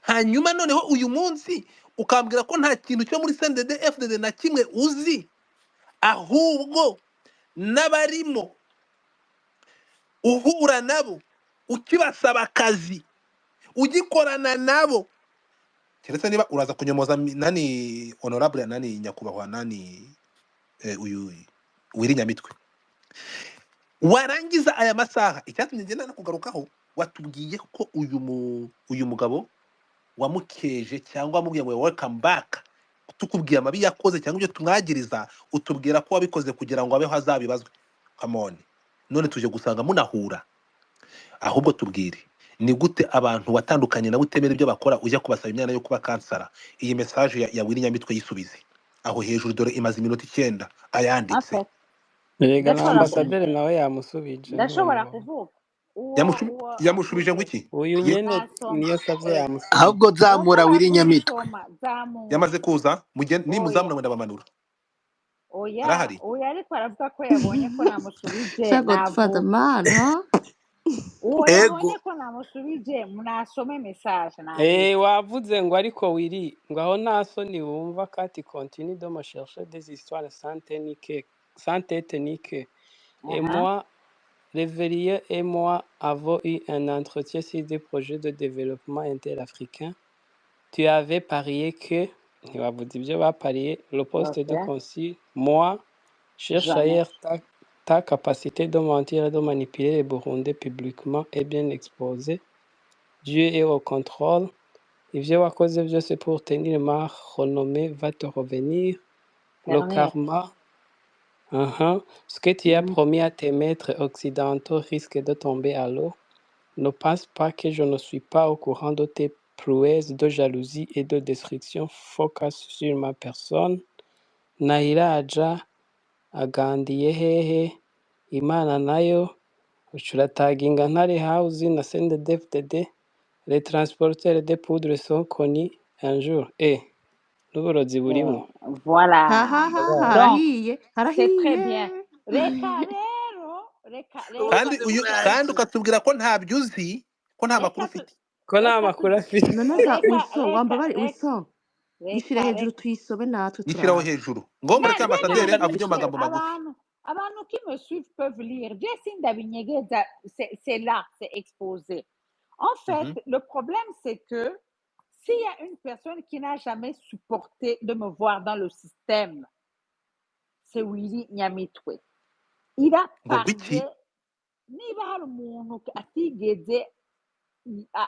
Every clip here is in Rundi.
Hanyuma noneho uyu munsi ukambwira ko nta kintu cyo muri CNDD FDD na kimwe uzi, ahubwo n'abarimo uhura nabo, ukibasaba akazi, ugikorana nabo. Keretse niba uraza kunyomoza nani, honorable, nani, nyakubahwa nani, uyu Willy Nyamitwe. Warangiza aya masaha, icyatumye ngenda no kugarukaho, watubwiye ko uyu mugabo wamukeje cyangwa wamubwiye ngo "Welcome back", tukubwiye amabi yakoze cyangwa ibyo tumwagiriza, utubwira ko wabikoze kugira ngo abeho azabibazwe. Come on, none tuje gusanga munahura. Ahubwo tubwire, ni gute abantu watandukanye nabo, utemera ibyo bakora, ujya kubasaba imyanya yo kuba kansara? Iyi message ya Willy Nyamitwe yisubize aho hejuru, dore imaze iminota 9 ayanditse. En fait, Erega na ndashobora ambasaderi nawe yamusubije. Ndashobora Ntiwamubona. kuvuga uwo uwo Yamushubije ngo avuze. Iki? Uyu nyene Nasoma. niyo savye yamusubije. Ahubwo zamura Urashobora Willy Nyamitwe. kuyisoma, zamura. Yamaze kuza, Oya. Nimuzamura ngo ndabamanura. Oya. Arahari. Oya, ariko aravuga ko yabonye ko namusubije. Sha Godfather. Navuga. Man, huh? Uwo Ego. yabonye ko namusubije, nasome message nanditse. Wavuze ngo ariko Willy, ngo aho nta soni wumva kati continue de me chercher des histoires sans tête sans tête ni queue et moi, Révérien et moi avons eu un entretien sur des projets de développement interafricain. Tu avais parié que, ntiwavuze ibyo bapariye, le poste de consul, moi, cherche Jamais. Ailleurs ta capacité de mentir et de manipuler les Burundais publiquement est bien exposée. Dieu est au contrôle. Ivyo wakoze vyose pour tenir ma renommée va te revenir. Le Ternir. Karma. Ce que tu as promis à tes maîtres occidentaux risque de tomber à l'eau. Ne pense pas que je ne suis pas au courant de tes prouesses de jalousie et de destruction. Focus sur ma personne. Nahiraja agandiye hehe? Imana nayo ucurataginga Ntare House na CNDD-FDD. Les transporteurs de poudre sont connus un jour. N'uburozi burimo. Voilà. Ha ha ha. Donc, Harahiye. C'est très Harahiye. bien. Reka rero, reka reka. Kandi Uburozi uyu bwaje. Kandi ukatubwira ko ntabyo uzi, ko nta makuru Reka tu ufite. Ko nta Reka tu makuru afite. None ga reka Wilson, reka wambabare. Reka. Wilson, yishyira Reka. hejuru Reka. tuyisome natwe. Yishyiraho Turabe. hejuru ngo mureke ambasaderi Nje avuge mu nanditse magambo magufi. Abantu qui me suivent peuvent lire. Je sindabinyegeza, c'est là, c'est exposé. En fait, le problème, c'est que s'il y a une personne qui n'a jamais supporté de me voir dans le système, c'est Willy Nyamitwe. Il a Ngo gwiki? parié, niba hari umuntu atigeze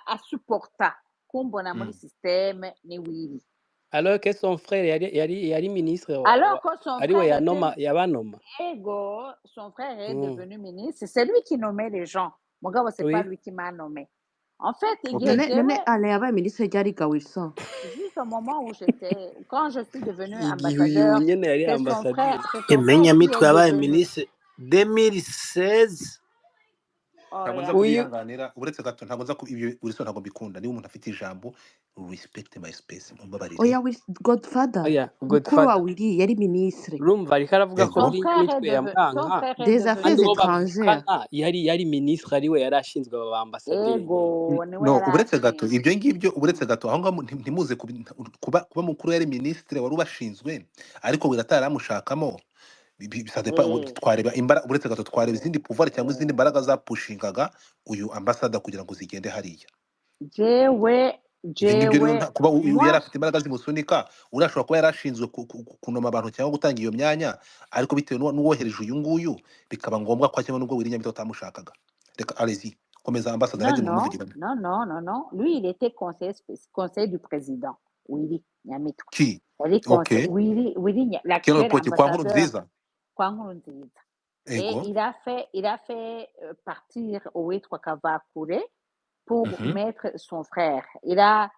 asupporta kumbona muri système, ni Willy. Alors que son frère yari ministre wa, Alors wa que son ariwe frère était yanoma yabanoma. Ego, son frère est devenu ministre, c'est lui qui nommait les gens. Mugabo, c'est pas lui qui m'a nommé. En fait, igihe None jewe ale yabaye minisitiri ryari ga Wilson? Juste au moment où j'étais, quand je suis devenue Igihe uyu ambassadeur, nyene yari c'est son ambasaderi. frère, c'est son frère Aimé qui Nyamitwe est yabaye devenu. minisitiri 2016. Ntabwo nza Oya. Uyu kubihanganira, uretse gato, ntabwo nza ibyo Wilson, ntabwo mbikunda. Niba umuntu afite ijambo, respect my space, mumbabarire. Oya Godfather. Oya. Mukuru wa Godfather. Willy yari minisitiri. Urumva ariko aravuga ko Ego. Son Willy frère est Nyamitwe devenu, son yamwanka frère est des devenu. kandi affaires uwo étrangères. bavukana yari minisitiri, ariwe yari ashinzwe aba ambasaderi nyene. Ego, niwe No, yari uretse gato, ashinzwe. ibyo ngibyo, uretse gato aho ngaho, ntimuze kuba mukuru yari minisitiri wari ubashinzwe, ariko we ataramushakamo. Ça dépend, twareba imbara, uretse gato, twareba izindi pouvoir cyangwa izindi mbaraga zapushingaga uyu ambasada kugira ngo zigende hariya. Jewe, Ibyo ngibyo rero jewe, kuba uyu moi, yari afite imbaraga zimusunika, uriya ashobora kuba yari ashinzwe kunoma abantu cyangwa gutanga iyo myanya, ariko bitewe n'uwohereje uyu nguyu, bikaba ngombwa ko akemura, nubwo Willy Nyamitwe atamushakaga. Reka, allez-y, komeza ambasada. Non, Ntagire umuntu non, umuvugiramo. Non, non, non, non. Lui, il était conseiller, conseiller du président, Willy Nyamitwe. Ki? Yari conseiller, Okay. Willy, Quel l'actuel pote kwa Nkuru ambassadeur Nziza? Kwa Nkurunziza. Et Ego. il a fait partir uwitwa Kavakure pour mettre son frère. Il a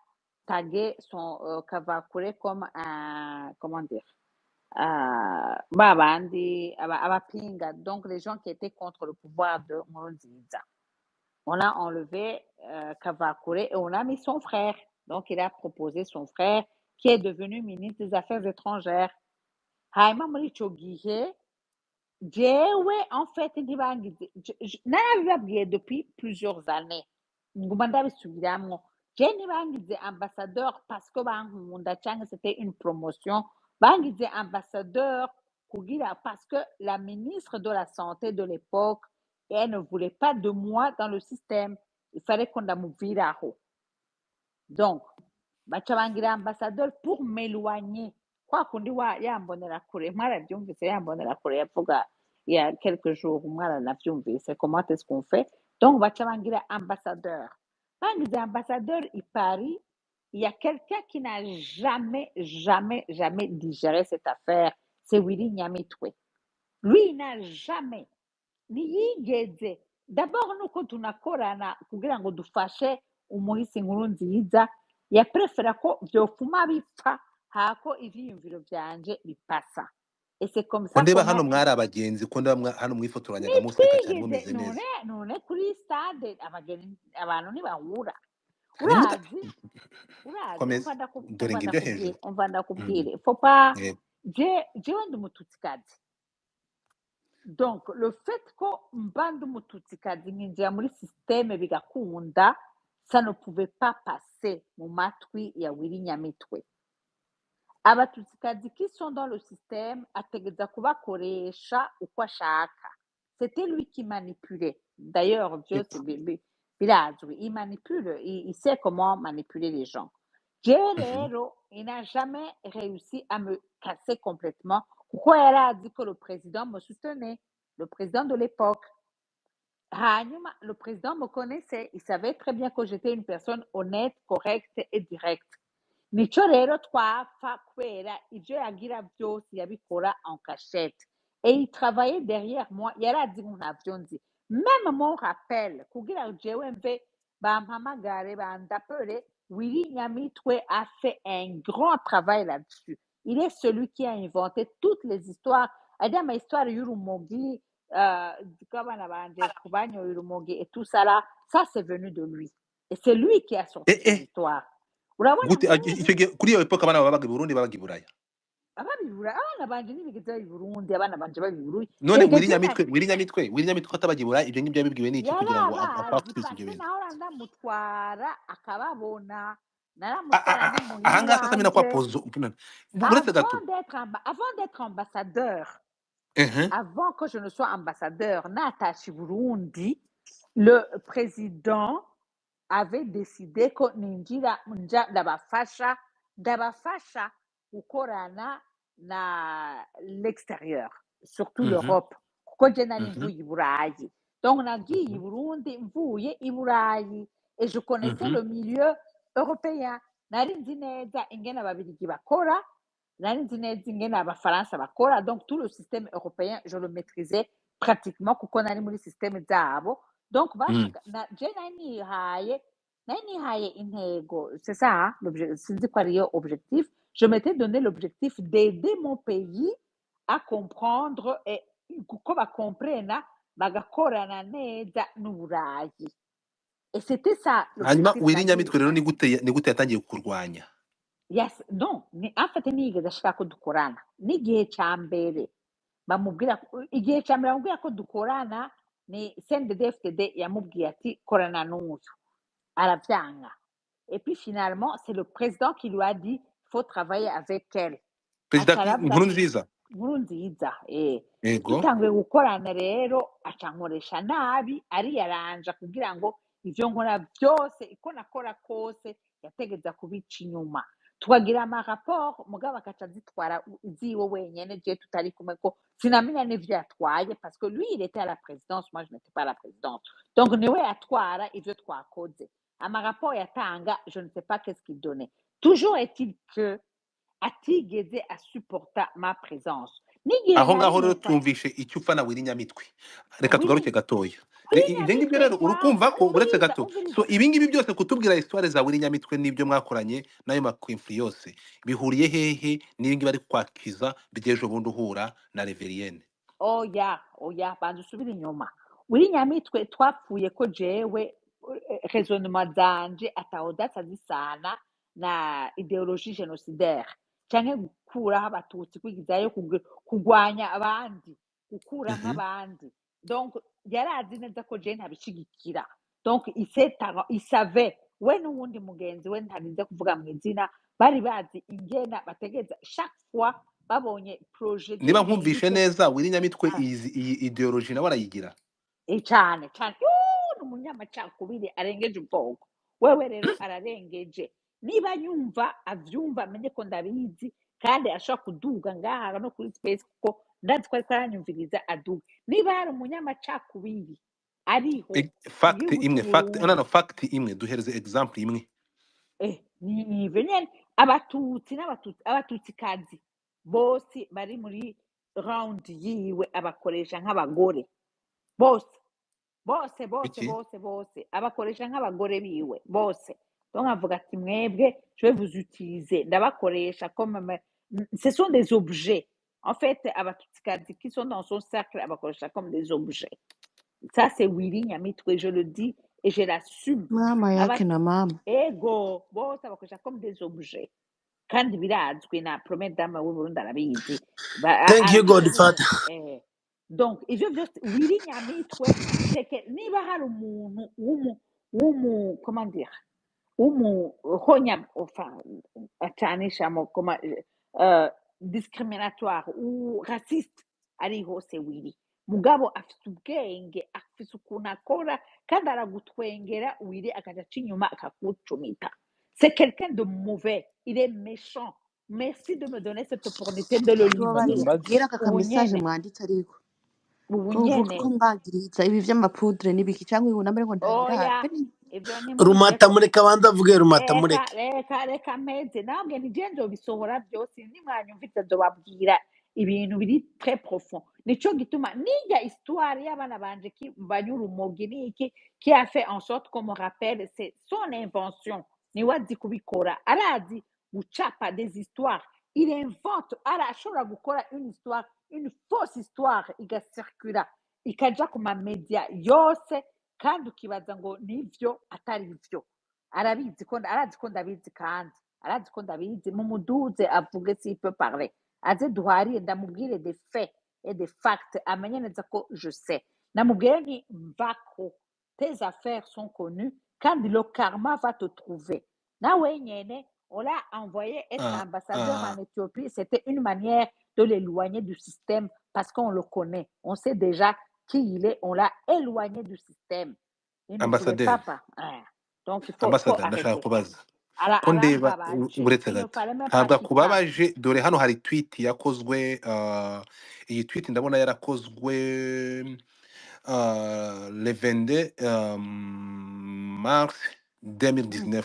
tagué son Kavakure comme un, comment dire, babandi, abapinga, donc les gens qui étaient contre le pouvoir de Nkurunziza. On a enlevé Kavakure et on a mis son frère. Donc il a proposé son frère qui est devenu ministre des Affaires étrangères. Hanyuma muri ico gihe, jewe en fait ntibangize, narabibabwiye depuis plusieurs années, nguma ndabisubiramwo. Je ntibangize ambassadeur parce que bankunda cyangwa c'était une promotion. Bangize ambassadeur kugira parce que la ministre de la santé de l'époque, elle ne voulait pas de moi dans le système. Il fallait qu'on ndamuviraho. Donc baca bangira ambassadeur pour m'éloigner. Kwa kundi wa yambonera kure, mwarabyumvise, yambonera kure yavuga il y a quelques jours, mwaranavyumvise comment est-ce qu'on fait. Donc baca bangira ambassadeur. Bangize ambassadeur i Paris, il y a quelqu'un qui n'a jamais, jamais, jamais digéré cette affaire, c'est Willy Nyamitwe. Lui, il n'a jamais, ntiyigeze. D'abord nuko tunakorana kugira ngo dufashe umuhisi Nkuru Nziza, yaprefera ko vyofuma bipfa hako ivyiyumviro vyanje bipasa. Et c'est comme Ko ça ndeba qu'on a hano mwari abagenzi, ko ndeba hano mwifotoranyaga museka cyane ntitwigeze mumeze none neza. None kuri stade abageni abantu ntibahura. Nimuta Urazi, urazi, komeza umva dore umva ngibyo ndakubwire, hejuru. umva ndakubwire, faut pas Yego. je jewe ndi umututsikazi. Donc le fait ko mba ndi umututsikazi nkinjira muri système bigakunda, ça ne pouvait pas passer mu matwi ya Willy Nyamitwe. Abatutsikazi qui sont dans le système ategereza kubakoresha uko ashaka. C'était lui qui manipulait. D'ailleurs byose birazwi, il manipule, il sait comment manipuler les gens. Jewe rero, il n'a jamais réussi à me casser complètement kuko yari azi ko le président me soutenait, le président de l'époque. Hanyuma le président me connaissait, il savait très bien que j'étais une personne honnête, correcte et directe. Nico rero twapfa kubera ibyo yagira byose yabikora en cachette et il travaillait derrière moi. Yarazi ngo ntavyo nzi. Même mon rappel kugira ngo jewe mve bampamagare bandapere, Willy Nyamitwe a fait un grand travail là-dessus. Il est celui qui a inventé toutes les histoires, ajya ama histoire y'urumogi, kw'abana banje kubanyoye urumogi et tout ça là, ça c'est venu de lui et c'est lui qui a sorti Eh ces eh histoires. Urabona gute nk'ubu icyo gihe kuri iyo epoque abana babaga i Burundi, babaga i Buraya? Ababibura, abana banje ntibigeze baba i Burundi, abana banje baba i Burundi. None Erega Willy je na Nyamitwe, Willy Nyamitwe, Willy Nyamitwe atabaga i Buraya, ibyo ngibyo yabibwiwe n'iki kugira ngo yarabazi apakwize ibyo pase bintu? nahora ndamutwara akababona, naramutwara no muhira Ahangaha sasa mina kwa iwanje pozo uretse gato. Avant d'être ambassadeur, Mhm. avant que je ne sois ambassadeur natashe i Burundi, le président avait décidé ko ninjira nja ndabafasha gukorana na l'extérieur, surtout l'Europe, kuko je nari mvuye i Burayi. Donc nagiye i Burundi mvuye i Burayi et je connaissais le milieu européen. Nari nzi neza ingene ababirigi bakora, nari nzi neza ingene abafaransa bakora. Donc tout le système européen, je le maîtrisais pratiquement kuko nari muri système zabo. Donc bashaka na je nari nihaye intego, c'est ça hein, sinzi ko ariyo objectif. Je m'étais donné l'objectif d'aider mon pays à comprendre et kuko bakomprena bagakorana neza n'Uburayi, et c'était ça Hanyuma l'objectif Willy nari Nyamitwe rero ni gute yatangiye kurwanya? Yes, non, ni en fait ntiyigeze ashaka ko dukorana. N'igihe ca mbere bamubwira, igihe ca mbere bamubwira ko dukorana ni CNDD-FDD yamubwiye ati korana n'uyu, aravyanga. Et puis finalement c'est le président qui lui a dit faut travailler avec elle. Perezida Aca aravuga ati Nkurunziza. Nkurunziza. Yego. Dutanguye gukorana rero aca nkoresha nabi, ariyaranja kugira ngo ivyo nkora byose, iko nakora kose yategeza kubica inyuma, tukagira amaraporo mugabo akaca azitwara ziwe wenyene, je tutari kumwe, ko sinamenya n'ivyo yatwaye, parce que lui il était à la présidence, moi je n'étais pas à la présidence. Donc niwe yatwara ivyo twakoze, amaraporo yatanga, je ne sais pas qu'est-ce qu'il donnait. Toujours est-il que atigeze asupporta ma présence n'igihe Aho nari ngaho rero mu twumvishe icyo upfa na Willy Nyamitwe. Reka tugaruke Willy gatoya. Willy Ibyo ngibyo Nyamitwe rero urukumva twapfa ko uretse umviriza gato, umviriza. So ibi ngibi byose kutubwira histoire za Willy Nyamitwe n'ibyo mwakoranye n'ayo makwimfuri yose bihuriye hehe n'ibi ngibi bari kwakiza by'ejo bundi uhura na Reveriyene? Oya, oya, banza usubire inyuma. Willy Nyamitwe twapfuye ko jewe raisonnement zanje ataho data zisana na idéologie génocidaire canke gukuraho abatutsi, kwigizayo, kugwanya abandi, gukuramwo abandi. Donc yarazi neza ko je ntabishigikira. Donc il savait. We n'uwundi mugenzi we ntarinze kuvuga mu izina, bari bazi ingena bategereza chaque fois babonye projet Niba nkumvishe zimpindutse. neza, Willy Nyamitwe, Ah, iyi idéologie nawe arayigira. Cane cane. Ni umunyamacakubiri arengeje ubwoko. Wewe rero ararengeje. Niba nyumva avyumva, amenye ko ndabizi, kandi ashobora kuduga ngaha no kuri space, kuko ndazi ko ariko aranyumviriza. Aduga niba hari umunyamacakubiri ariho mu Fact gihugu imwe, fact, no c'Uburundi. no, fact imwe, duhereze example imwe. Ni ivyo nyene, abatutsi n'abatutsi, abatutsikazi bose bari muri round yiwe abakoresha nk'abagore bose bose bose. Iki? Bose bose abakoresha nk'abagore biwe bose. Donc avuga ati: "Mwebwe, je vais vous utiliser, ndabakoresha comme ce sont des objets." En fait, abatutsikazi qui sont dans son cercle, abakoresha comme des objets. Ça, c'est Willy Nyamitwe, je le dis et je l'assume. Mama yake na mama. Ego, bose abakoresha comme des objets, kandi birazwi na première dame w'Uburundi arabizi. Thank you, Arafise Godfather. Donc ivyo vyose, Willy Nyamitwe, c'est que niba hari umuntu w'umu, comment dire, w'umuhonya, enfin, acanishamo, comment, discriminatoire ou raciste ariho, c'est Willy. Mugabo afise ubwenge, afise ukuntu akora, kandi aragutwengera Willy, akaja aca inyuma akagucumita. C'est quelqu'un de mauvais, il est méchant. Merci de me donner cette opportunité de le lui Tubabarire, dire. Mbaze. Tubwire aka Ubu kamessage nyene, mwanditse, ariko ubu ko uvuga nyene. ko mwagiriza ibi vy'amapudre n'ibiki, cyangwa ibunamere ngo ndabirare. Oya, ivyo Rumata, ntimubijeko. mureke abanza avuge. Rumata, Reka mureke. reka mpeze. Nabwe nije nzobisohora byose, nimwanyumvise nzobabwira ibintu biri très profond. Nico gituma nijya histoire y'abana banje ki banywa urumogi n'iki, qui a fait en sorte qu'on me rappelle, c'est son invention. Niwe azi kubikora, arazi gucapa des histoires, il invente. Arashobora gukora une histoire, une fausse histoire, igacircula, ikaja ku mamedia yose, kandi ukibaza ngo nivyo, atari ivyo. Arabizi ko, arazi ko ndabizi, kandi arazi ko ndabizi. Mumuduze avuge, s'il peut parler, aze duharire, ndamubwire des faits et des facts, amenye neza ko je sais. Namubwire nti: "Mvako, tes affaires sont connues, kandi le karma va te trouver." Nawe nyene, on l'a envoyé être ambassadeur en Éthiopie, c'était une manière de l'éloigner du système, parce qu'on le connaît, on sait déjà qui il est. On l'a éloigné du système, il ne pouvait pas Ambassadeur. pas. Ah. Donc il faut Ambassadeur, ndashaka arrêter. kubaza ko ndeba Arambabaje. uretse Il ne gato. fallait même pas Ntabwo qu'il parle. akubabaje. Dore hano hari tweet yakozwe, iyi tweet ndabona yarakozwe le 22 mars 2019,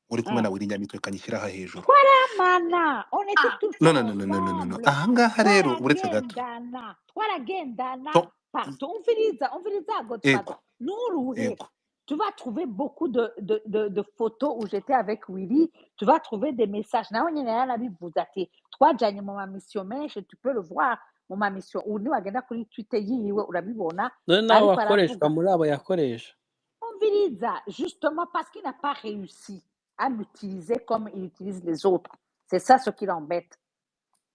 uri kumwe na Willy Nyamitwe. Kanyishyiraho hejuru. Twaramana, on était tout le No, temps no, no, no, no, no, no, no. ensemble. Ahangaha rero, uretse gato. Twaragendana, twaragendana To partout. Umviriza, umviriza, Godfather. Ego. Nuruhe, Ego. tu vas trouver beaucoup de photos où j'étais avec Willy. Tu vas trouver des messages. Nawe nyene yarabivuze ati twajanye mu mamission menshi. Tu peux le voir mu mamission. Ubu niwagenda kuri Twitter yiwe urabibona. None nawe Ariko wakoreshwa aravuga. muri abo yakoresha. Umviriza, justement parce qu'il n'a pas réussi à l'utiliser comme il utilise les autres. C'est ça ce qui l'embête.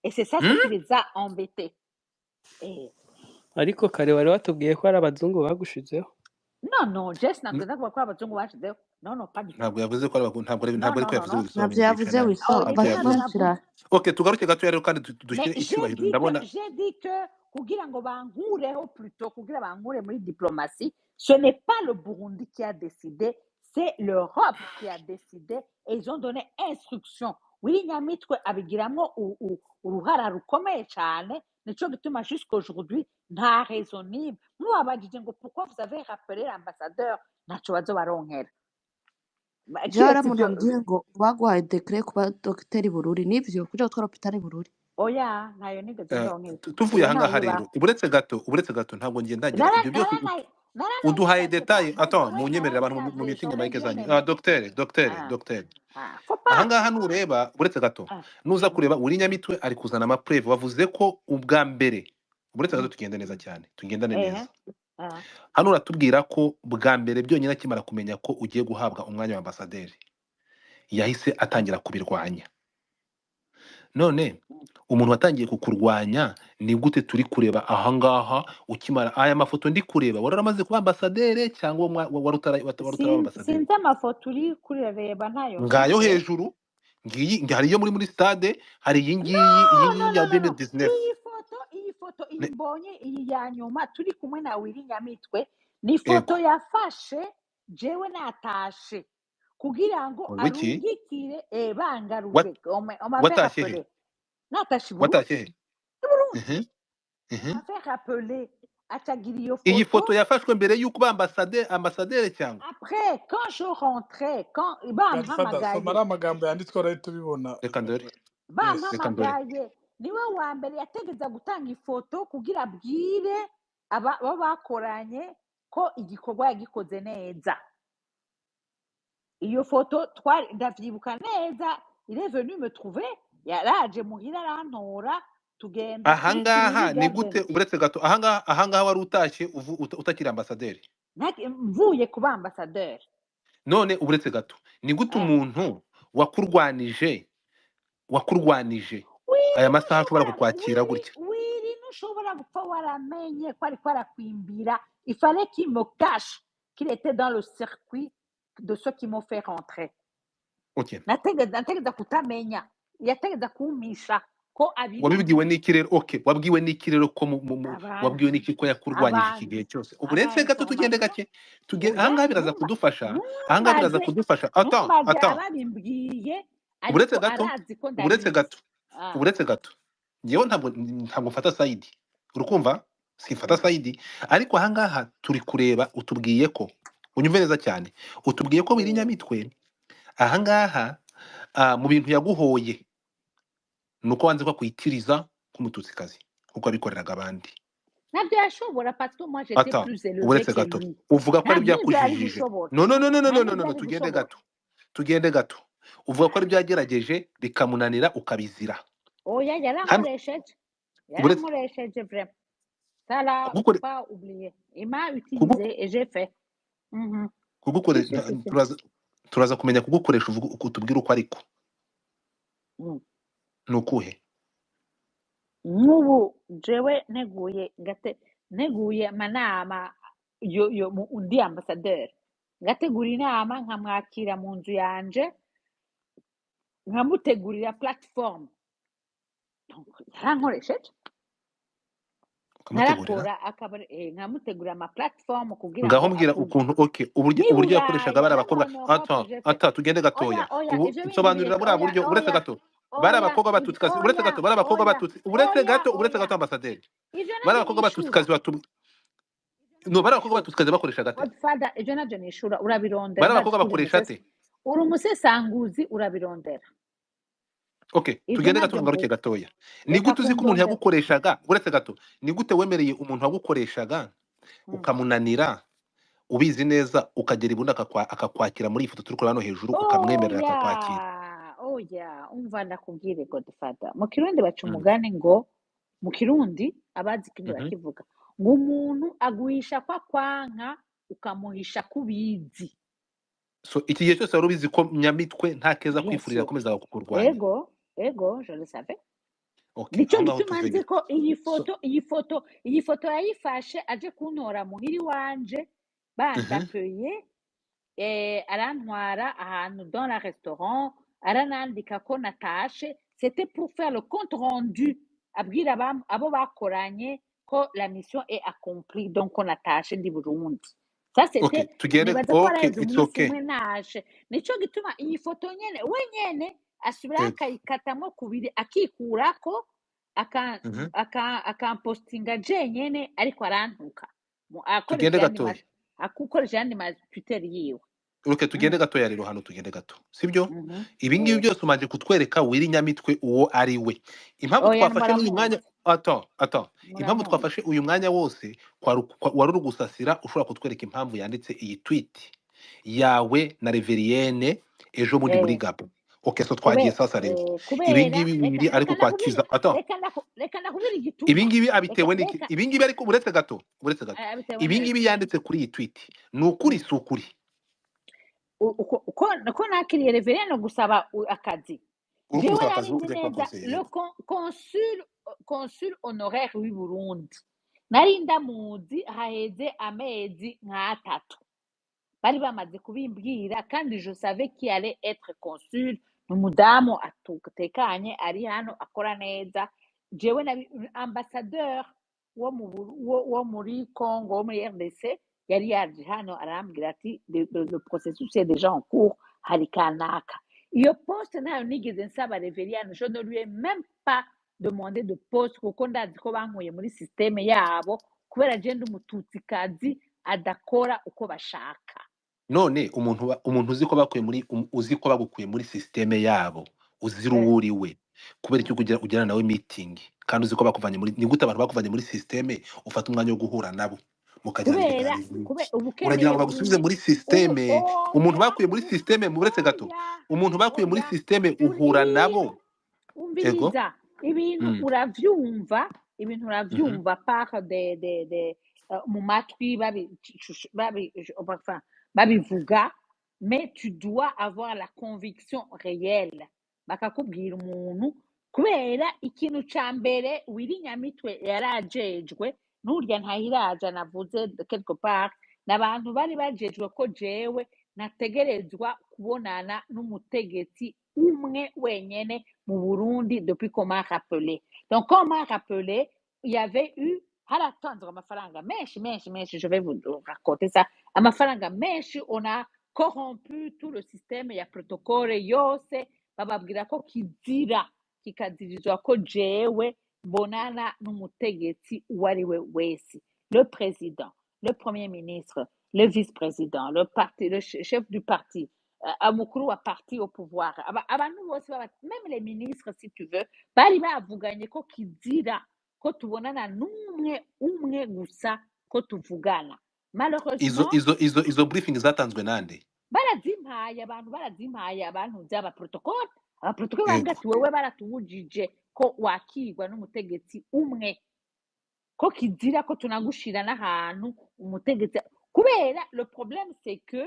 Et c'est ça ce qui les a embêtés. Et Ariko kare wari watubwiye ko hari abazungu bagushizeho. Non, non, Jess ntabwo ndavuga ko abazungu bashizeho. Non, non, pas du tout. Ntabwo yavuze ko ari ntabwo Non, ntabwo non, ariko non, yavuze. non. Wilson, Ntabyo yavuze. yumvikana. Wilson. Oh, Ntabyo ibyo ntabyo yavuze. Basobanukira. navuze. Okay, tugaruke gato rero, kandi Mais dushyire j'ai icyubahiro dit que, ndabona. j'ai dit que kugira ngo bankureho, plutôt kugira bankure muri diplomatie, ce n'est pas le Burundi qui a décidé, c'est l'Europe qui a décidé, et ils ont donné instruction. Willy Nyamitwe abigiramo uruhara rukomeye cyane. Nico gituma jusqu'aujourd'hui nta raison n'imwe. Mubabajije ngo: "Pourquoi vous avez rappelé l'ambassadeur?" Ntaco bazobaronkera. Jewe hari Kiretse umuntu ibyo. ambwiye ngo baguhaye décret kuba dogiteri Bururi, nivyo, kuja gutwara hôpital Bururi? Oya, ntayo nigeze ndonka. Tuvuye Iyo ahangaha ntayo rero, ibaho. uretse gato, ntabwo ngiye ndagira ibyo byose. Uduhaye Naranayisavye détails. by the Attends, way, munyemerere abantu mu narayisavye, mutinge j'aurais mic bien zanyu. aimé. Docteur, docteur, Ah, docteur, ah, faut pas. Ahangaha nureba, uretse gato, nuza kureba uri Nyamitwe ari kuzana amapreuves. Wavuze ko ubwa mbere, uretse gato, tugende neza cyane, tugendane neza. Hano uratubwira ko bwa mbere byonyine akimara kumenya ko ugiye guhabwa umwanya wa ambasaderi yahise atangira kubirwanya. None umuntu watangiye kukurwanya ni gute turi kureba ahangaha ukimara aya mafoto ndi kureba, wari waramaze kuba ambasaderi cyangwa wari utaraba ambasaderi? Sinzi amafoto uri kureba, ntayo Ngayo mfise. hejuru ngiyi, hari iyo muri stade, hari iyi ngiyi, iyi No, ngiyi no, ya no, no, no. 2019. Iyi foto iyi mbonye, iyi ya nyuma turi kumwe na Willy Nyamitwe, ni Ego ifoto yafashe jewe natashe kugira ngo wiki arungikire bangaruje. On m'avait Watashye he? rappelé natashe i Burundi. Watashye he? I Burundi. Mhm, mhm. On m'avait rappelé, acagira iyo Iyi foto foto yafashwe mbere y'uko uba ambasaderi cyangwa après, quand je rentrais, quand Godfather, soma bampamagaye, ari amagambo yanditswe urahita ubibona. Reka ndore. Yes. Reka ndore. Bampamagaye, niwe wa mbere yategeza gutanga ifoto kugira abwire abo bakoranye ko igikorwa yagikoze neza. Iyo foto twari, ndavyibuka neza, il est venu me trouver, yaraje muhira arantora, tugenda kuri Ahangaha Kiriri ni gute? Garden. Uretse gato, ahangaha wari utashye utakiri ambasaderi? Mvuye kuba ambasaderi. None uretse gato, ni gute umuntu wakurwanije Wiri aya masaha ashobora ntushobora kukwakira wiri gutya? Wiri ntushobora gupfa waramenye ko ariko arakwimbira. Il fallait qu'il me cache qu'il était dans le circuit de ceux qui m'ont fait rentrer. Okay. Nategeza kutamenya, yategeza kumpisha ko abirimo. Wabibwiwe n'iki rero? Okay, wabwiwe n'iki rero ko wabwiwe n'iki ko yakurwanyije iki Abantu gihe cyose? Uretse gato, tugende aba information gake, tugende oya, ahangaha biraza kudufasha, ahangaha biraza ntumbaze kudufasha. Attends, ntumbaze attends, ababimbwiye, uretse ariko gato, arazi ko uretse ndabizi. gato, uretse gato, ngewe ntabwo mfata side, urukumva, simfata side, ariko ahangaha turi kureba, utubwiye ko, unyumve neza cyane, utubwiye ko Willy Nyamitwe ahangaha mu bintu yaguhoye nuko wanze ko akwitiriza nk'umututsikazi kuko abikoreraga abandi. Ntabyo yashobora parce que moi j'étais Attends, plus élevée uretse que gato, lui. uvuga ko ari Nta n'ibyo yari byakujijije. gushobora, No, no, no, no, no, nta no, no, n'ibyo no, yari tugende gushobora. gato, tugende gato. Uvuga ko ari byagerageje bikamunanira ukabizira. Oya, Hano yarankoresheje, uretse yarankoresheje vraiment. Ça là, faut kugukore pas oublier. Il m'a kugu utilisé et j'ai fait. Mhm. kugukore Si, si, si, si. turaza kumenya kugukoresha, uvuga utubwire uko ariko ni ukuhe. Nk'ubu jewe nteguye nteguye amanama yo undi ambasaderi, ngategura inama, nkamwakira mu nzu yanje, nkamutegurira platform. Donc yarankoresheje. Ukamutegurira Nkarakora akaba nkamutegurira ama platform kugira ngaho ngo mbwira avuge ukuntu. Okay, uburyo n'i uburyo yakoreshaga Buraya bari no abakobwa. en Europe Attends, j'ai fait. attends, tugende Oya, gatoya. oya, Ubu ivyo bindi nsobanurira bireke. buriya Oya, buryo, uretse oya, gato, bari oya, abakobwa b'abatutsikazi, uretse oya, gato, bari abakobwa oya, b'abatutsi, uretse oya, gato, uretse oya, gato, ambasaderi, ivyo bari navyo abakobwa nishura, b'abatutsikazi batu no, bari abakobwa nishura b'abatutsikazi bakoresha gate? Godfather, ivyo navyo nishura, urabirondera. Bari Ndazi abakobwa ko uri bakoresha te? uri umusesanguzi, urabirondera. Okay, Ivyo tugende gato, navyo ngaruke mvuga, gatoya. Ni reka gute uzi ko umuntu kundondera. yagukoreshaga? Uretse gato, ni gute wemereye umuntu wagukoreshaga ukamunanira ubizi neza, ukagera ibundi akakwakira muri iyi foto turi kureba hano hejuru, ukamwemerera akakwakira? Oya, oya, umva ndakubwire Godfather, mu Kirundi baca umugani ngo, mu Kirundi abazi Ikirundi barakivuga ngo umuntu aguhisha kwa kwanka ukamuhisha kubizi. So iki gihe cyose wari ubizi ko Nyamitwe nta keza Bien kwifurira sûr. akomezaga kukurwanya? Ego, ego, je le savais. Okay, Nico aho ngaho gituma nzi tuveyo. ko iyi So foto, iyi foto yayifashe aje kuntora muhiri wanje, bandapeye, arantwara ahantu dans la restaurant, aranandika ko natashe. C'était pour faire le compte rendu, abwira abo bakoranye ko la mission est accomplie, donc ko natashe ndi Burundi. Ça okay, c'était, tugende. nibaza ko Okay, waraheze it's umunsi okay. umwe naje. Nico gituma iyi foto nyene we nyene asubiraho Ego. akayikatamwo kubiri, akikurako, akampostinga jenyene, ariko arantuka akoresha Tugende yandi gatoya. akoresha yandi ma Twitter yiwe. Okay, tugende gatoya rero hano, tugende gato, sibyo? Mhm. Ibi ngibi byose umanje kutwereka Willy Nyamitwe uwo ari we. Impamvu Oya, twafashe n'uyu mwanya, muramuzi, attends, attends, impamvu muramuzi. twafashe uyu mwanya wose wari uri gusasira ushobora kutwereka impamvu yanditse iyi tweet yawe na Reveriyene ejo bundi muri Eh, Gabo. Okay, so twagiye kubera sasa rero ibi kubera ngibi reka bibiri ariko reka ndakubwire, kwakiza. Attends, reka ndakubwire ibi igituma, ngibi reka abitewe n'iki? reka Ibi ngibi ariko uretse gato, uretse gato, abitewe ibi n'iki? ngibi yanditse kuri iyi tweet ni ukuri si ukuri? Uko nakiriye Reveriyene gusaba akazi. Uri Jewe kumusaba akazi nari ko nzi kujya kuba neza konseye, le yego. consul honoraire w'i Burundi nari ndamuzi haheze amezi nk'atatu, bari bamaze kubimbwira, kandi je savais qui allait être consul, ni umudamu atekanye ari hano akora neza. Jewe na ambassadeur wo mu wo muri Congo, wo muri RDC, yari yaje hano arambwira ati le processus est déjà en cours, hari kanaka iyo poste ntayo nigeze nsaba Reveriano, je ne lui ai même pas demandé de poste kuko ndazi ko bankuye muri système yabo kubera je ndi umututsikazi adakora uko bashaka. None umuntu uzi ko bakuye muri uzi ko bagukuye muri système yabo, uzira Eh, uwo uri we, kubera icyo ugirana nawe meeting kandi uzi ko bakuvanye muri, ni gute abantu bakuvanye muri système ufata umwanya wo guhura nabo mukagirana kubera ibiganiro kubera iki? Uragira ubukeneye ngo bagusubize bumwe muri ubu système? Umuntu oya bakuye muri ubu système, muretse gato, oya umuntu bakuye muri oya système uri uhura nabo. ibintu Ego. umviriza ibintu uravyumva, ibintu uravyumva par de mu matwi babi babi enfin babivuga, mais tu dois avoir la conviction réelle, bakakubwira umuntu kubera ikintu ca mbere Willy Nyamitwe yarajejwe n'urya ntahiraja navuze quelque part, n'abantu bari bajejwe ko jewe nategerezwa kubonana n'umutegetsi umwe wenyene mu Burundi depuis qu'on m'a rappelé. Donc quand on m'a rappelé, il y avait eu haratanzwe amafaranga menshi menshi menshi, je vais vous raconter ça, amafaranga menshi, on a corrompu tout le système ya protocole yose, bababwira ko kizira kikazirizwa ko jewe mbonana n'umutegetsi uwo ari we wese, le président, le premier ministre, le vice-président, le parti, le chef du parti, umukuru wa parti au pouvoir, abantu bose même les ministres si tu veux, bari bavuganye ko kizira ko tubonana n'umwe umwe gusa ko tuvugana. Izo Malheureusement izo briefing zatanzwe nande? Barazimpaye abantu, barazimpaye abantu by'aba protocole, aba protocole bambwira Yego. ati wewe baratubujije ko wakirwa n'umutegetsi umwe, ko kizira ko tunagushira n'ahantu umutegetsi, kubera le problème c'est que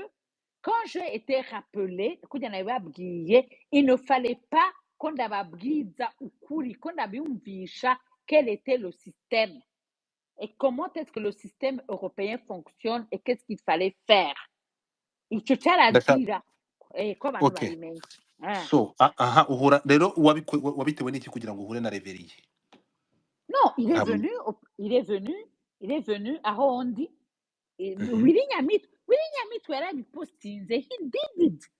quand j'ai été rappelé kugira nabibabwiye, il ne fallait pas ko ndababwiza ukuri, ko ndabiyumvisha quel était le système et comment est-ce que le système européen fonctionne et qu'est-ce qu'il fallait faire. Ico Ndashaka carazira ko abantu okay. babimenya. So aha uhura rero wabitewe n'iki kugira ngo uhure na Reveriye? Non, il est Ntabwo venu, il est venu aho ndi. Willy Nyamitwe yarabipostinze, he did it.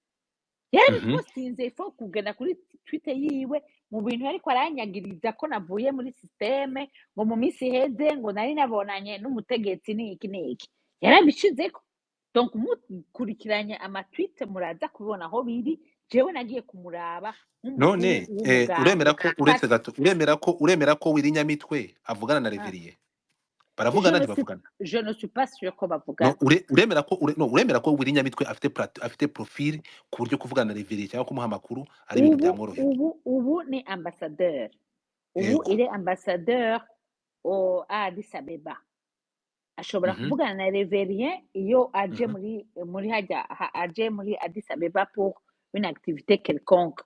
Yarabipostinze, il faut kugenda kuri Twitter yiwe mu bintu ariko aranyagiriza ko navuye muri système, ngo mu minsi iheze ngo nari nabonanye n'umutegetsi n'iki n'iki. Yarabishizeko. Donc mukurikiranye amatweet muraza kubibona aho biri. Jewe nagiye kumuraba nk'umukuru None w'umugambwe. uremera ko uretse Parce gato, uremera ko Willy Nyamitwe avugana na Reveriye? Je Baravugana ne suis, ntibavugana? je ne suis pas sûre ko No, bavugana. uremera ko no, uremera ko Willy Nyamitwe afite afite profil ku buryo kuvugana na Reveriye cyangwa kumuha amakuru ari ibintu Ubu byamworohera? ubu ni ambassadeur. Ubu Yego. il est ambassadeur au à Addis Abeba. Ashobora kuvugana na Reverien iyo aje muri hajya aje muri Addis Abeba pour une activité quelconque.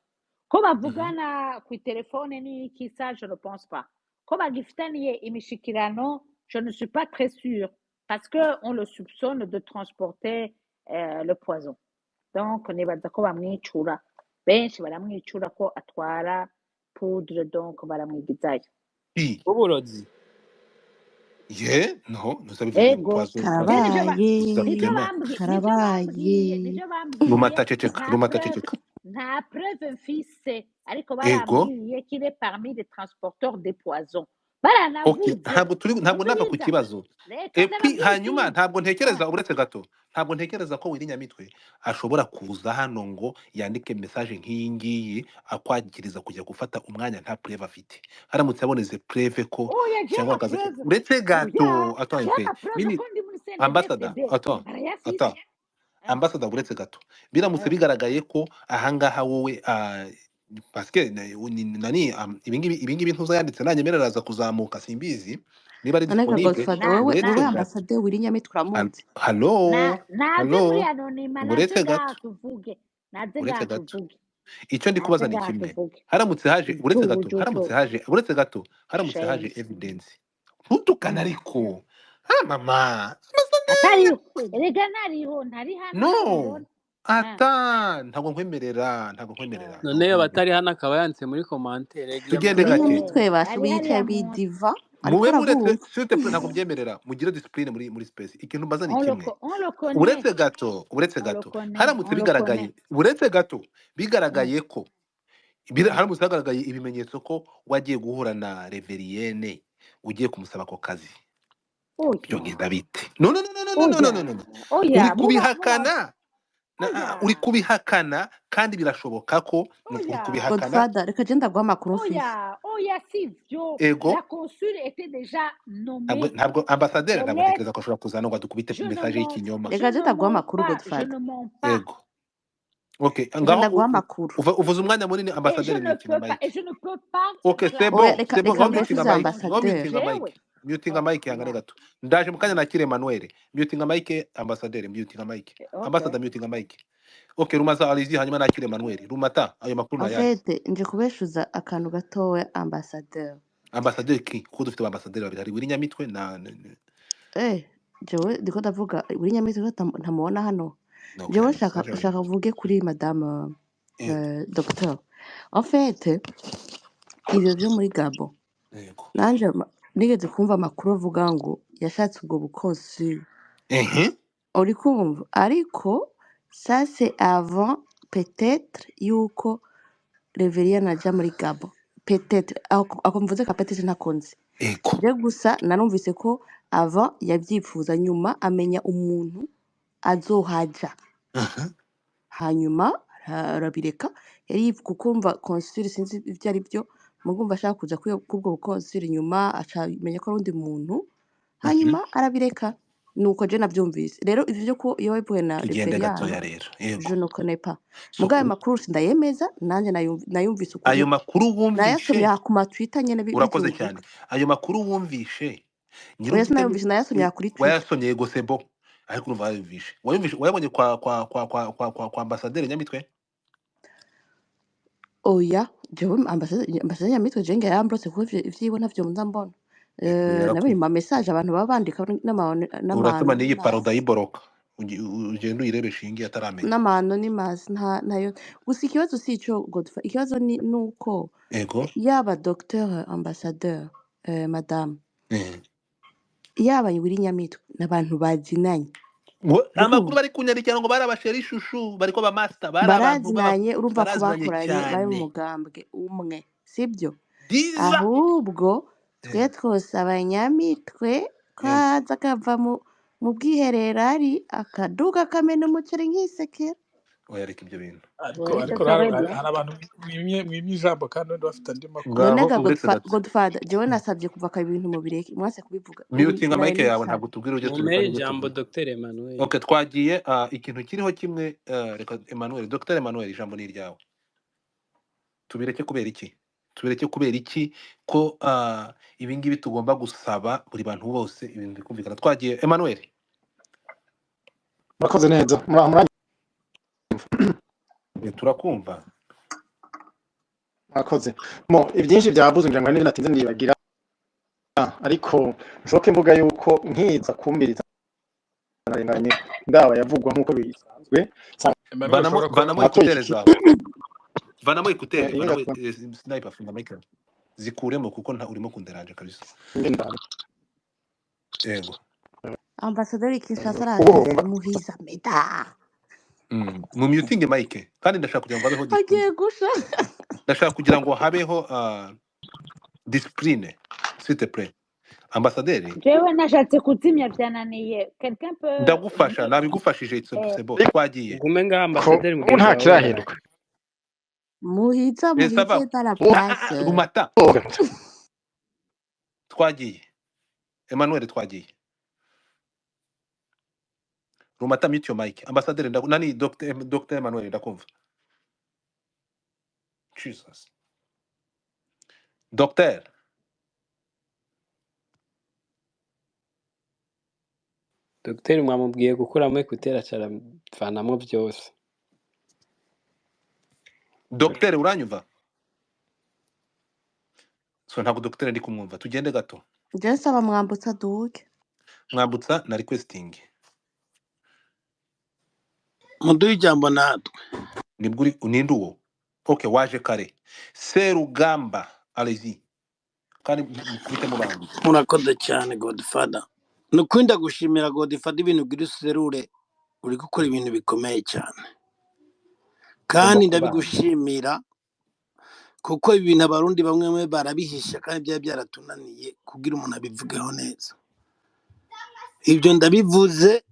Ko bavugana ku telefone ni iki, ça je ne pense pas. Ko bagifitaniye imishikirano, je ne suis pas très sûre parce que on le soupçonne de transporter le poison. Donc nibaza ko bamwicura, benshi baramwicura ko atwara poudre, donc baramwigizayo. Uburozi. Ye, no, ntuzabivuze Ego. poison. Je nivyo Karabaye, Exactement. karabaye. nivyo bambwiye, Rumata ceceka, nta rumata preuve, ceceka. nta preuve mfise, ariko Ego. barambwiye qu'il est parmi les transporteurs des poisons. Okay, Baranavuze ntabwo turi, ntabwo nava ku umviriza, kibazo. reka Et puis ndababwira hanyuma ikindi. ntabwo ntekereza, uretse gato, ntabwo ntekereza ko Willy Nyamitwe ashobora kuza hano ngo yandike message nk'iyi ngiyi akwagiriza kujya gufata umwanya nta preuve afite. Haramutse aboneze preuve ko Oya, j'ai cyangwa ma akaza preuve. uretse gato, Oya, attends un j'ai peu. ma preuve Mini ko ndi muri ambassador, CNDD-FDD. attends, Barayafise. attends. Ambassador uretse gato. Biramutse bigaragaye ko ahangaha wowe parce que nani ibingibi ntuza yanditse nanyemerera araza kuzamuka simbizi niba ari None ga disponible Godfather, Na wewe uretse wewe gato. ambassadeur Willy Nyamitwe uramuzi? Hallo, na naze muri hallo, anonyma, naze uretse ngaha gato, tuvuge, naze uretse ngaha gato. tuvuge. Icyo ndi Ave kubaza ni ngaha kimwe, tuvuge haramutse haje uretse gato, igicucu haramutse haje uretse gato, haramutse haje shame. evidence, ntutukane ariko ah mama Atariho erega, ntariho, ntari hano, no ntabibona. Ata ntabwo nkwemerera, ntabwo nkwemerera, ntabwo None iyo nkwemerera. batari hano akaba yanditse muri commentaire yagiye Tugende amakuru gake. Nyamitwe basha Ari ubu yicaye hariya munsi. bidiva ariko Mube muretse aravuga. s'il te plaît, ntabwo mbyemerera, mugire discipline muri space. Ikintu mbaza ni On le, kimwe, on le connaît, uretse gato, uretse on le gato, connaît, haramutse on le bigaragaye, connaît. uretse gato bigaragaye ko haramutse hagaragaye ibimenyetso ko wagiye guhura na Reveriyene ugiye kumusaba ako kazi, byogenda Oya, bite? No no no no no no no oya, no no no, oya, uri muba muba, kubihakana uri oya, kubihakana kandi birashoboka ko uri oya, kubihakana. Godfather, reka je ndaguha amakuru mfise. oya, oya, sivyo. Ego La consul était déjà ntabwo nommée. ntabwo ambasaderi Elle ntabwo est, ntekereza ko ashobora kuza ngo adukubite je ne message mens, y'ikinyoma. je Reka je ne ndaguha mens amakuru pas, je Godfather. ne mens pas. Ego okay, Reka ngaho ndaguha amakuru. uvuze umwanya munini Et je ambasaderi, ne mutinga peux pas, et mic. je ne peux pas Okay, c'est Oya, bon, réclamer reka c'est bon, reka ngaho mbeshuze mutinga mic, ngaho ambasaderi. mutinga mic, jewe. mutinga Oh, mic yangane yeah. gato. Ndaje mu kanya nakire Emmanuel. Mutinga mic ambasaderi, mutinga mic. Okay. Ambassador mutinga mic. Okay, Rumaza alizi hanyuma nakire Emmanuel. Rumata ayo makuru En nayahe? fait, nje kubeshuza akantu gatoya ambasaderi. Ambasaderi ki? Kuko dufite ambasaderi babiri, hari Willy Nyamitwe na Jewe ndiko ndavuga buri Nyamitwe ko ntamubona hano. Okay, Jewe nshaka ambasaderi. nshaka mvuge kuri madame Yego, docteur. En fait, ivyo vyo muri Gabon, yego. nanje nigeze kumva amakuru avuga ngo yashatse ubwo bukonsul. Ehe. Uri kumva? Ariko ça c'est avant peut-être yuko Reverien aja muri Gabon. Peut-être ako mvuze ka peut-être ntakonzi. Ego. Je gusa narumvise ko avant yavyifuza, nyuma amenya umuntu azohaja. Mhm. Hanyuma arabireka, yari kuko umva consul sinzi ivyo ari byo, mugumva ashaka kuja kubwo bukonsul, nyuma aca amenya ko ari undi muntu, hanyuma arabireka. Nuko je navyumvise. Rero ivyo vyo ko iyo bivuye na Tugende gatoya Reverien, rero. Yego. je ne connais pas. So Mugabe amakuru sindayemeza, nanje nayumvise ayo ukuntu makuru nayasomye wumvishe aha ku ma Twitter nyene urakoze bikivuga. cyane. Ayo makuru wumvishe Oya nyir'ubwite sinayumvise, nayasomye aha kuri Twitter. wayasomye yego sebo, ariko urumva wayumvishe, wayumvishe wayabonye kwa kwa kwa kwa kwa kwa, kwa ambasaderi Nyamitwe. Oya, jewe ambasaderi Nyamitwe je ngira yarambrotse kuko ivyiwe ntavyo nza mbona. Yego, Nabonye ma message abantu baba bandika uratuma n'iyi n'ama paroda y'iboroka ugenda uyirebe shinge ataramenya. n'ama-anonymous ntayo. Gusa ikibazo si ico Godfrey, ikibazo ni nuko Ego. yaba docteur ambassadeur madame, Eh. yaba Willy Nyamitwe n'abantu bazinanye. Ngo Uri amakuru kumva? bari kunyandikira ngo bari abasheri ishushu bariko ba master, bari abantu Barazinanye, urumva ko baraziranye bakoranye, bari mu cyane mugambwe umwe, sibyo? diza. Ahubwo twe Eh, twose abanyamitwe ko yego. aza akava mu bwiherero ari akaduga akamena umuceri nkisekera. Oya reka ibyo bintu. Ariko Oui, ça ariko serait bien. hari abantu mwimye ijambo kandi wenda bafite andi makuru. None Ngaho ga uretse gato. Godfather, jewe nasabye kuva kare ibintu mubireke, mwase kubivuga. Ubu Mutinga naraye mic yawe nibisaba. ntabwo tubwira ibyo tubikora Mumere n'ibyo ijambo tuvuga. Dr Emmanuel. Okay, twagiye ikintu kiriho kimwe, reka Emmanuel, Dr Emmanuel ijambo ni iryawe. Tubireke kubera iki? Tubireke kubera iki ko ibi ngibi tugomba gusaba buri bantu bose ibintu bikumvikana. Twagiye Emmanuel. Murakoze neza, muranyumva? Turakumva. Murakoze. Mo ibyinshi byavuze ngira ngo hari n'ibyo natinze nibagira, ariko nshoke mvuga yuko nkiza kumviriza narenganye ndaba yavugwa nk'uko bisanzwe. Emmanuel Vanamo ushobora kuba vanamo Natoye ekutere iki zawe. Vanamo ekutere, inga vanamo sniper funga mic. Zikuremo kuko nta urimo kunderanje kabisa. ngenda Yego. Ambassadeur Kinshasa ubu arahageze wumva muhiza meda. Mu mutinge mic kandi ndashaka kugira ngo habeho Agiye discipline. gusha. Ndashaka kugira ngo habeho discipline s'il te plaît. Ambasaderi Jewe nashatse kuzimya vyananiye. Quelqu'un peut ndagufasha, nabigufashije, it's eh, c'est bon. Twagiye. Ugume ngaho ko ambasaderi ubu mugenzi nta wawe kirahinduka. Muhiza Ça va. muhize dans la Ah, ah, ah, place. Rumata. Twagiye. Emmanuel twagiye. Rumata mute your mic. Ambassadeur nani Dr Emmanuel ndakumva. Jesus. Docteur. Dr mwamubwiye gukuramo ekuteri acaravanamo byose. Dogiteri uranyumva? So ntabwo dogiteri ndi kumwumva, tugende gato. Njyewe nsaba Mwambutsa duke. Mwambutsa na requesting. Muduhe ijambo natwe. Nibwo uri ninde uwo? Okay, waje kare. Serugamba, allez-y. Kandi mukubite mu bantu. Murakoze cyane Godfather. Ni ukuri ndagushimira Godfather, ibintu ugira userure, uri gukora ibintu bikomeye cyane. Ugomba Kandi kubana. ndabigushimira kuko ibintu abarundi bamwe bamwe barabihisha kandi byari byaratunaniye kugira umuntu abivugeho neza. Ibyo ndabivuze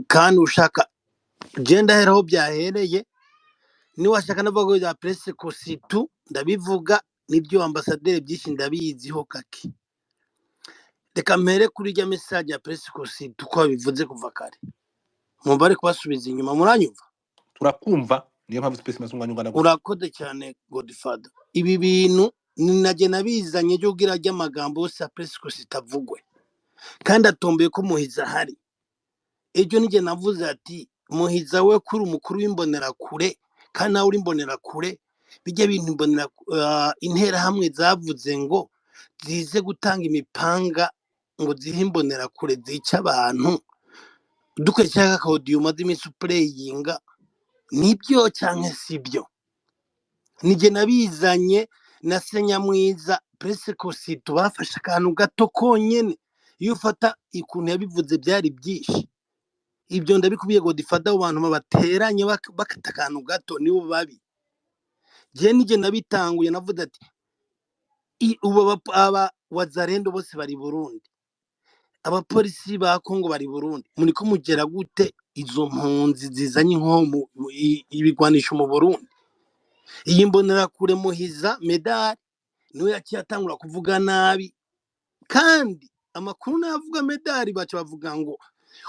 kandi ushaka genda ahera aho byahereye, niwashaka navuga ko bya presse kositu ndabivuga, nibyo ambasaderi byinshi ndabiziho kake. Reka mpere kuri rya message ya presse kositu ko babivuze kuva kare. Mumva ari kubasubiza inyuma, muranyumva? Turakumva, niyo mpamvu space imaze umwanya ungana gutya. Urakoze cyane Godfather. Ibi bintu ni najye nabizanye byo kugira ry'amagambo yose ya presse kositu avugwe. Kandi atombeye ko Muhiza ahari. Ejo nijye navuze ati Muhiza we kuri umukuru w'imbonerakure kandi nawe uri imbonerakure, bijya bintu imbonera interahamwe zavuze ngo zize gutanga imipanga ngo zihe imbonerakure zica abantu, dukoresheje akawodiyo umaze iminsi upureyinga, nibyo cyangwa sibyo? Nijye nabizanye na Senyamwiza presse kositu bafashe akantu gato konyene, iyo ufata ukuntu yabivuze byari byinshi. Ibyo ndabikubwiye Godfather, abo bantu babateranye bakata akantu gato nibo babi. Je nijye nabitanguye navuze ati ubu aba wazarendo bose bari Burundi, abapolisi ba Kongo bari Burundi, muriko mugera gute izo mpunzi zizanye inkomo ibigwanisho mu Burundi? Iyi mbonerakure Muhiza Medali niwe yaciye atangura kuvuga nabi, kandi amakuru navuga Medali baca bavuga ngo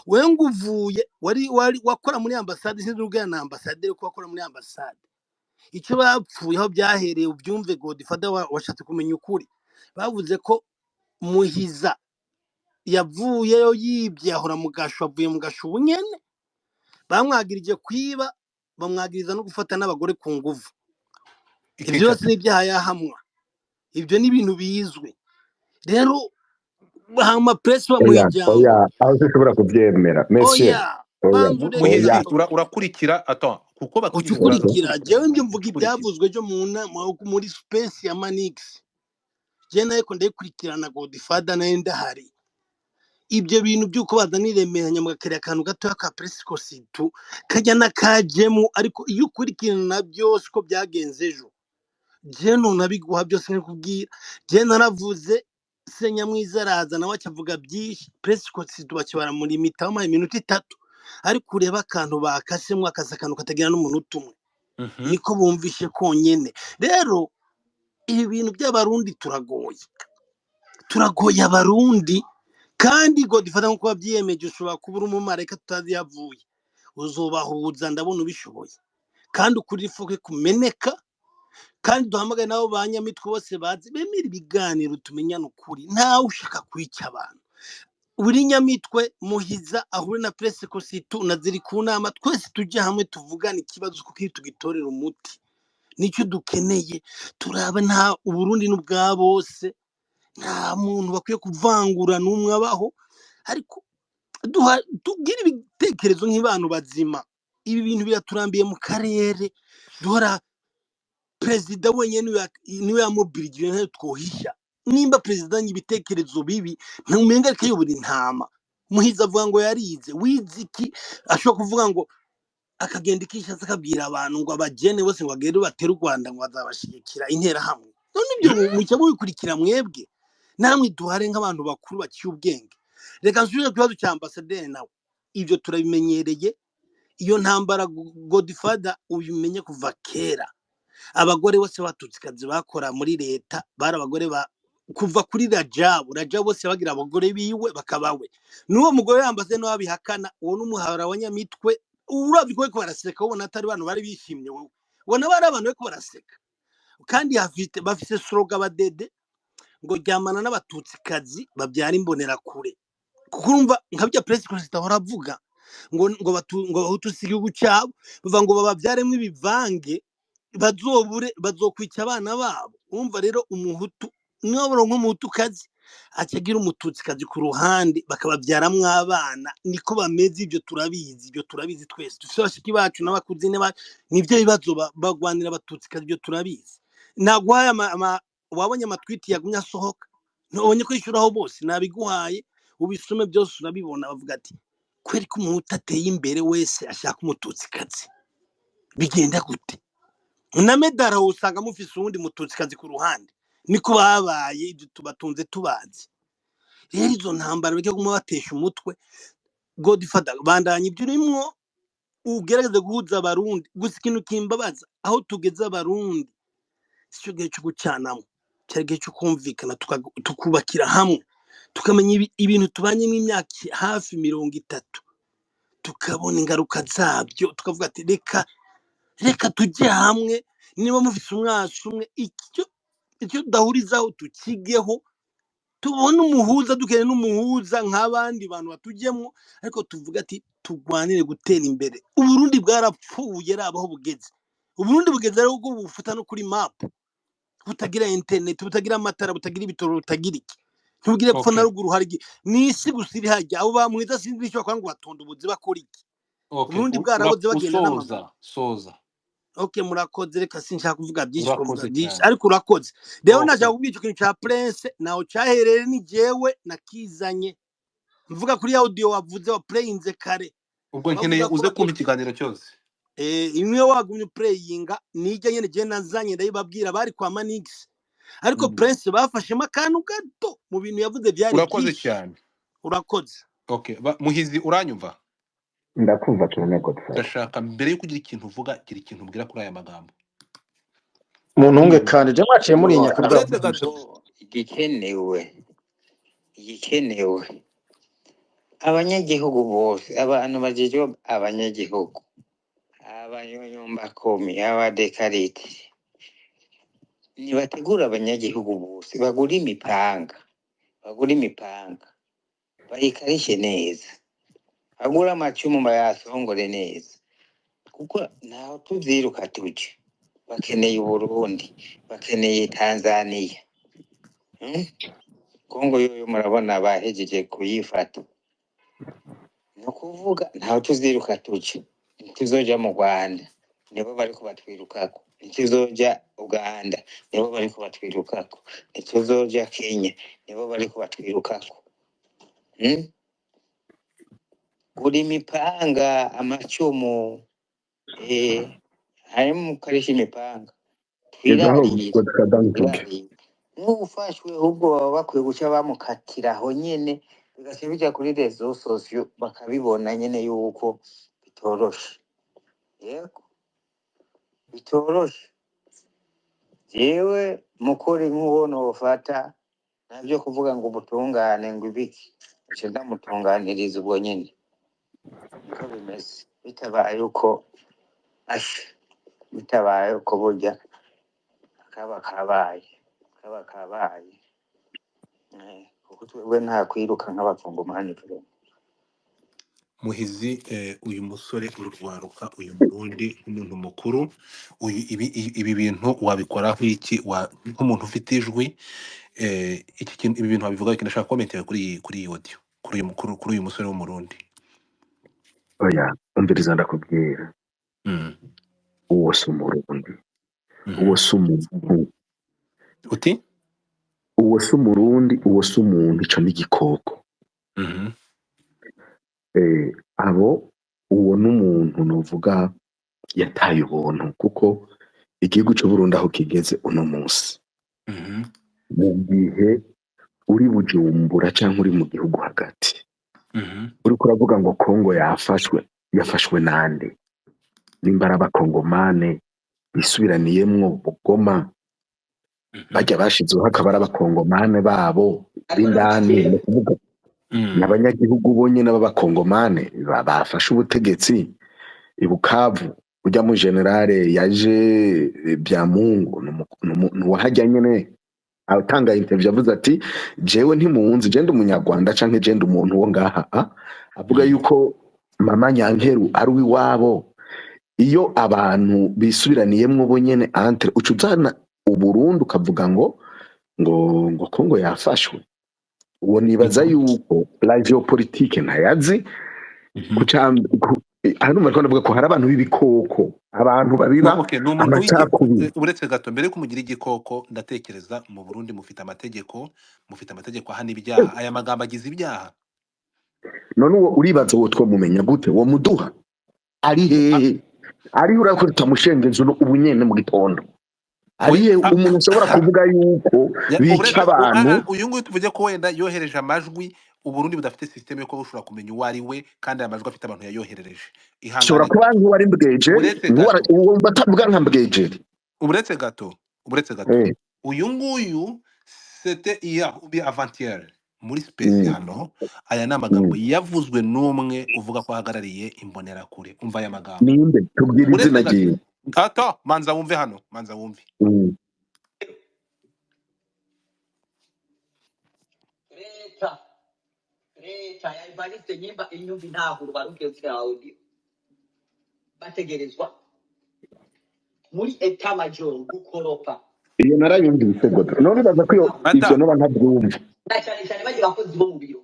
wewe ngo uvuye wari wakora muri ambasade, sinzi ubwira na ambasaderi ko wakora muri ambasade. Icyo bapfuye aho byahereye ubyumve Godfather, washatse kumenya ukuri. Bavuze ko Muhiza yavuyeyo yibye, ahora mu gasho, avuye mu gasho ubu nyene bamwagirije kwiba, bamwagiriza no gufata n'abagore ku nguvu. Ibyo byose Ikinshasa. ni ibyaha yahamwa, ibyo ni ibintu bizwi. Rero hama press bamuha Oya, ijambo. oya, aho sinshobora kubyemera monsieur. Oya, Oya, banza ureke Muhizi oya. gato, urakurikira attends, kuko uca bakurikira ukurikira. urakurikira Jewe njye mvuga ukurikira. ibyavuzwe byo muri space ya Manix, je nayo ko ndayikurikirana Godfather, nayo ndahari. Ibyo bintu by'uko bazana iremeranya mugakira akantu gatoya ka press kositu kajya n'akajemu, ariko iyo ukurikirana byose uko byagenze ejo, je ntunabiguha byose nkikubwira. Je naravuze Senyamwiza araza nawe acavuga byinshi, press kositu baca baramulimita bamuhaye iminota 3, ariko ureba akantu bakasemo akasa akantu katagira n'umunota umwe, niko bumvishe konyene. Rero ibi bintu by'abarundi turagoye, turagoye abarundi. Kandi Godfather nkuko wabyiyemeje ushobora kuba uri umumarayika tutazi iyo avuye, uzobahuza ndabona ubishoboye, kandi ukuri ifuke kumeneka, kandi duhamagare nabo ba nyamitwe bose bazi bemera ibiganiro tumenyane ukuri, ntawe ushaka kwica abantu. Buri nyamitwe Muhiza ahure na presse kositu na ziri ku nama, twese tujye hamwe tuvugane ikibazo kuko iyo tugitorera umuti nicyo dukeneye. Turaba nta Uburundi n'ubwa bose, nta muntu bakwiye kuvangura n'umwe abaho, ariko tugire ibitekerezo nk'abantu bazima. Ibi bintu biraturambiye mu karere, duhora perezida wenyine niwe yamubirigije, ntayo twohisha. Nimba perezida azanye ibitekerezo bibi ntumenga ariko ayobora intama. Muhiza avuga ngo yarize, wize iki? Ashobora kuvuga ngo akagenda ikishatse akabwira abantu ngo abagene bose ngo bagende batere u Rwanda ngo bazabashigikira interahamwe. None ibyo mucya mubikurikira mwebwe, namwe duhare nk'abantu bakuru baciye ubwenge. Reka nsubire ku kibazo cya ambasaderi nawe, ibyo turabimenyereye. Iyo ntambara Godfather ubimenye kuva kera. Abagore bose b'abatutsikazi bakora muri leta bari abagore ba kuva kuri Rajabu, Rajabu bose bagira abagore biwe bakabawe. N'uwo mugore yambaze nawe abihakana, uwo n'umuhara wa nyamitwe uravye ko bariko baraseka, ubona atari bantu bari bishimye, wowe ubona bari abantu bariko baraseka. Kandi bafise slogan badede ngo ryamana n'abatutsikazi babyara imbonerakure. Kuko urumva nka bya press conference ahora avuga ngo ngo ngo bahutu si igihugu cyabo, bavuga ngo bababyaremo ibivange. Bazobure bazokwica abana babo. Urumva rero umuhutu niba nk'umuhutukazi acagira umututsikazi ku ruhande, bakababyaramwo abana, niko bameze. Ibyo turabizi, ibyo turabizi twese. Dufite bashiki bacu n'abakuzine bacu, nibyo bibazo bagwanira abatutsikazi, ibyo turabizi. Naguhaye wabonye amatwiti yagumye asohoka, ntubonye ko yishyuraho bose, nabiguhaye ubisome byose urabibona. Bavuga ati kweri ko umuhutu ateye imbere wese ashaka umututsikazi, bigenda gute? Na medara usanga mufise uwundi mututsikazi ku ruhande, niko babaye. Ibyo tubatunze tubazi. Rero izo ntambara bareke kuguma batesha umutwe. Godfather, bandanya ibyo urimwo, ugerageze guhuza abarundi. Gusa ikintu kimbabaza, aho tugeze abarundi sicyo gihe cyo gucanamo, cyari igihe cyo kumvikana, tukubakira hamwe, tukamenya ibintu tubanyemo imyaka hafi 30, tukabona ingaruka zabyo, tukavuga ati reka reka tujye hamwe. Niba mufise umwashi umwe, icyo tudahurizaho tukigeho, tubone umuhuza. Dukeneye n'umuhuza nk'abandi bantu batujyemo, ariko tuvuga ati turwanire gutera imbere. Uburundi bwarapfuye, raba aho bugeze. Uburundi bugeze rero ubwo bufuta no kuri mapu, butagira interineti, butagira amatara, butagira ibitoro, butagira iki, ntibugire epfo na Okay. ruguru. Hari ni isi gusa iri hajya. Abo bamwiza sinzi icyo bakora ngo batonda ubuzi bakora iki. Okay. Uburundi bwaraboze bagenda n'amaguru. Usoza soza. Okay, murakoze. Reka sinshaka kuvuga byinshi, twavuga Urakoze byinshi cyane. ariko urakoze. Rero Okay. nashaka kubwira icyo kintu cya Prince, naho cyaherere ni jewe nakizanye mvuga kuri audio wavuze wa playinze kare, Ubwo nkeneye bavuga ko uze kumva bagiye ikiganiro cyose. Imwe wagumye playinga nijya nyene je nazanye ndayibabwira, bari kwa Manix, ariko Prince bafashemo akantu gato mu bintu yavuze byari Urakoze byinshi. cyane. Urakoze. Okay. Muhizi, uranyumva? Ndakumva cyane, Godfather. Ndashaka mbere yo kugira ikintu uvuga, gira ikintu ubwira kuri aya magambo. Muntunge kandi je mwaciye muri Ngo nyakubwa. Uretse gato. ahubwo igikenewe abanyagihugu bose, abantu bajejwe abanyagihugu, abanyonyombakomi, abadekarite, nibategura abanyagihugu bose bagura imipanga, bagura imipanga bayikarishe neza, bagura amacumu bayasongore neza, kuko ntaho tuvyiruka tuje. Bakeneye Uburundi, bakeneye Tanzania, Kongo yoyo murabona bahejeje kuyifata. Ni ukuvuga ntaho tuziruka tuje, ntituzoja mu Rwanda nibo bariko batwirukako, ntituzoja Uganda nibo bariko batwirukako, ntituzoja Kenya nibo bariko batwirukako. Gura imipanga, amacumu, harimo mukoresha imipanga, Gezaho twirarire, Godfather ntuge. twirarire. N'uwufashwe ahubwo baba bakwiye guca bamukatira aho nyene, bigaca bija kuri rezo sosiyo bakabibona nyene yuko bitoroshe. Yego, bitoroshe. Jewe mukore nk'uwo nofata, navyo kuvuga ngo ubutungane ngo ibiki, nce ndamutunganiriza ubwo nyene, niko bimeze. Bitabaye uko asha, bitabaye uko burya kaba kabaye, kaba kabaye. Kuko twebwe nta kwiruka nk'abakongomani vraiment. Muhizi, uyu musore urwaruka, uyu murundi nk'umuntu mukuru, uyu ibi bintu wabikoraho iki nk'umuntu ufite ijwi? Iki kintu, ibi bintu wabivuga iki? Ndashaka comment yawe kuri iyi audio, kuri uyu mukuru, kuri uyu musore w'umurundi. Oya, umviriza ndakubwira. Uwo si umurundi, uwo si umuntu. Uti? Uwo si umurundi, uwo si umuntu, ico ni igikoko. Abo uwo n'umuntu novuga yataye ubuntu, kuko igihugu c'Uburundi aho kigeze uno munsi, mu gihe uri Bujumbura canke uri mu gihugu hagati, uriko uravuga ngo Kongo yafashwe, yafashwe nande? Nimba ari abakongomane bisubiraniyemwo Bugoma, bajya bashizeho akaba ari abakongomane babo b'indani, ni ukuvuga n'abanyagihugu bonyene b'abakongomane bafashe ubutegetsi i Bukavu. Ujya mu generale yaje Byamungu nuwahajya nyene atanga interview avuze ati jewe ntimunzi, je ndi umunyarwanda canke je ndi umuntu wo ngaha, avuga yuko mama Nyankeru ari uw'iwabo. Iyo abantu bisubiraniyemwo bo nyene entre, uca uzana Uburundi ukavuga ngo Kongo yafashwe. Uwo nibaza yuko la géopolitique ntayazi. Hano bariko ndavuga ko hari abantu b'ibikoko, abantu babiba Okay, ni umuntu w'igi amacakubiri. Uretse gato, mbere yo kumugira igikoko, ndatekereza mu Burundi mufite amategeko, ahana ibyaha. Aya magambo agize ibyaha. None uwo uribaza uwo twomumenya gute? Uwo muduha ari hehe? Ari urakora tutamushengeje ubu nyene mu gitondo? Ari Oya, he umuntu ashobora kuvuga yuko bica uretse abantu? Uyu nguyu tuvuge ko wenda yohereje amajwi, Uburundi budafite systeme yo kuba bushobora kumenya uwo ari we, kandi aya majwi afite abantu yayoherereje. Ashobora Ihangane kuba gato, nk'uwari mbweje, uretse gato, uwo batavuga nka mbwejeri. uretse gato, uretse gato. Uyu nguyu c'était hier ou bien avant-hier muri space hano. Aya ni amagambo yavuzwe n'umwe uvuga ko ahagarariye imbonerakure. Umva aya magambo. Ninde? Tubwire Uretse izina gato, ryiwe. ato manza wumve hano, manza wumve. Leta ya Evariste nyimba inyumva intahuro barubwiye audio bategerezwa muri eta major gukoropa Iyo narayumvise godo. None uraza ko ivyo Ata noba ntabyumva. Na cyane cyane bagira abakozi bo mu biro.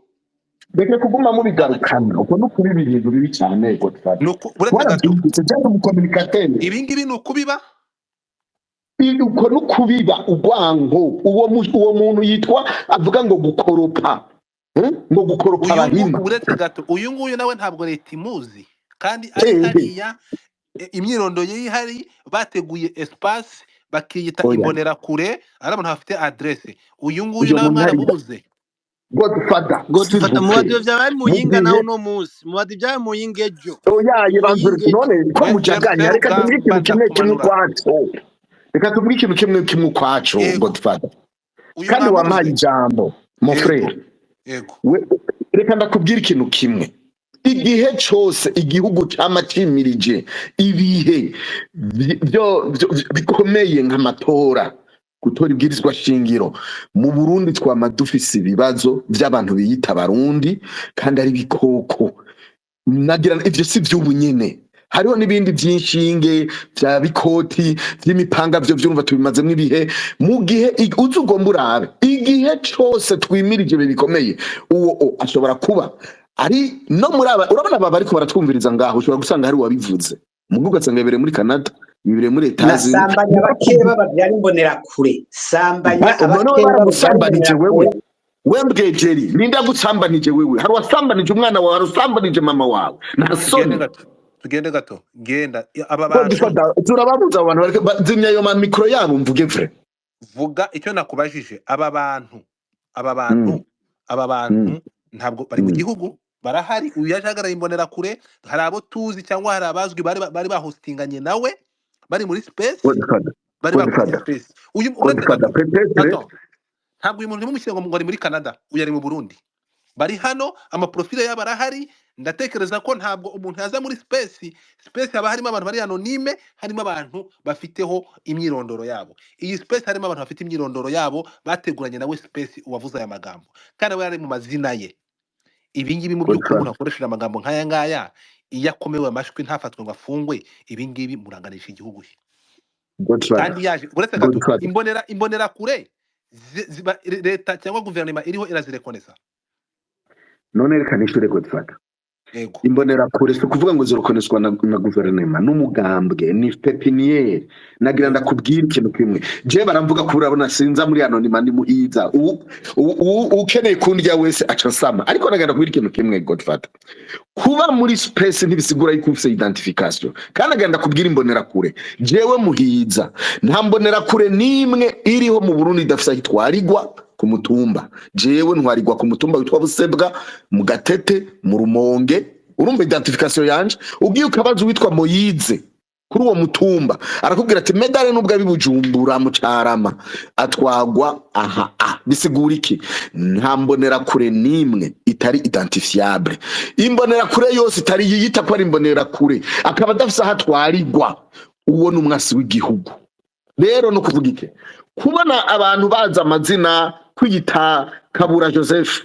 Reka kuguma mubigarukana, uko no kubiba ibintu bibi cyane, Godfather. Nuko uretse gato, Warabyumvise cyangwa umucommunicateur? Ibi ngibi ni ukubiba. Uko no kubiba urwango. Uwo muntu yitwa avuga ngo gukoropa, ngo gukoropa Uyu ngu abahima. Uretse gato, uyu nguyu nawe ntabwo leta imuzi, kandi ari Ehe. hariya, imyirondoro ye ihari, bateguye espace bakiyita Oya, imbonerakure, ari abantu bafite adresse. Uyu nguyu uyo nawe muntu ari mwaramubuze. Godfather, s'il Godfather, vous mubaze plaît. vyabaye Mu Muyinga nawe gihe uno munsi, mubaze ibyabaye Muyinga ejo, oyaye banzurutse Muyinga ejo. none ko We mujaganya, reka tuvuge Serugamba ikintu kimwe kimwe ndakumanura. ukwaco. Reka tuvuge ikintu kimwe kimwe ukwaco, Yego, Godfather. uyu Kandi wampaye mwamubuze. ijambo, mon Yego, frère. yego. Reka ndakubwira ikintu kimwe. Igihe cose igihugu cama cimirije ibihe bikomeye nk'amatora, gutora ibwirizwa shingiro mu Burundi, twama dufise ibibazo vy'abantu biyita abarundi kandi ari bikoko. Nagira ivyo si vy'ubu nyene, hariho n'ibindi vy'inshinge vya bikoti vy'imipanga, vyo vyumva tubimazemwo ibihe. Mu gihe uzi ugomba urabe igihe cose twimirije ibihe bikomeye, uwo ashobora kuba ari no muri aba. Urabona aba bariko baratwumviriza ngaho, ushobora gusanga hari uwabivuze mugo, ugasanga bibereye muri Canada, bibereye muri Etats-Unis. Nasambanya abakeba babyara imbonerakure, sambanya None abakeba babyara baragusambanije wewe, imbonerakure. wembwejeri ninde agusambanije wewe? Hari uwasambanije umwana wawe, hari usambanije mama wawe, nta Tugende soni. gato, tugende gato, genda. Aba bantu Godfather, turababuza abo bantu zimya ayo mamikro yabo mvuge vre. Vuga icyo nakubajije. Aba bantu, aba bantu, aba bantu ntabwo bari mu gihugu, barahari. Uyu yaje ahagarariye imbonerakure, hari abo tuzi cyangwa hari abazwi bari bahostinganye nawe, bari muri space, Godfather, bari bakoze Godfather, space. Uyu uretse Godfather, gato, peut-être gato, ntabwo uyu muntu ntimumushyire ngo ari muri Canada, uyu ari mu Burundi. Bari hano, amaprofile yabo arahari. Ndatekereza ko ntabwo umuntu yaza muri space haba harimo abantu bari anonyme, harimo abantu bafiteho imyirondoro yabo. Iyi space harimo abantu bafite imyirondoro yabo, bateguranye nawe space, uwavuze aya magambo, kandi we yari mu mazina ye. Ibi ngibi mu by'ukuri, umuntu Godfather, akoresheje amagambo nk'aya ngaya, iyo akomewe amashwi ntafatwe ngo afungwe, ibi ngibi muranganisha igihugu he? Godfather, Kandi yaje uretse gato, Godfather. imbonera kure leta cyangwa guverinoma iriho irazirekonesa. None reka nishure, Godfather. Yego. Imbonerakure si ukuvuga ngo zirokoneswa na guverinoma n'umugambwe, ni pepiniere. Nagira Yego. ndakubwira ikintu kimwe. Je baramvuga ko urabona sinza muri anonyma, ni muhiza. Ukeneye kundya wese aca nsama. Ariko nagira ndakubwira ikintu kimwe, Godfather. Kuba muri space ntibisigura yuko ufise identification. Kandi agenda kubwira imbonerakure, jewe muhiza nta mbonerakure n'imwe iriho mu Burundi idafise aho itwarirwa ku mutumba. Jewe ntwarirwa ku mutumba witwa Busebwa, mu Gatete, mu Rumonge. Urumva identification yanje? Ugiye ukabaza uwitwa Moyize kuri uwo mutumba, arakubwira ati medale nubwo ari Bujumbura mu Carama atwagwa aha. Bisigura iki? Nta mbonerakure n'imwe itari identifiable. Imbonerakure yose itari yiyita ko ari imbonerakure akaba adafise aho atwarirwa, uwo ni umwasi w'igihugu. Rero no kuvuga iki, kubona abantu bazi amazina, kwiyita Kabura Joseph,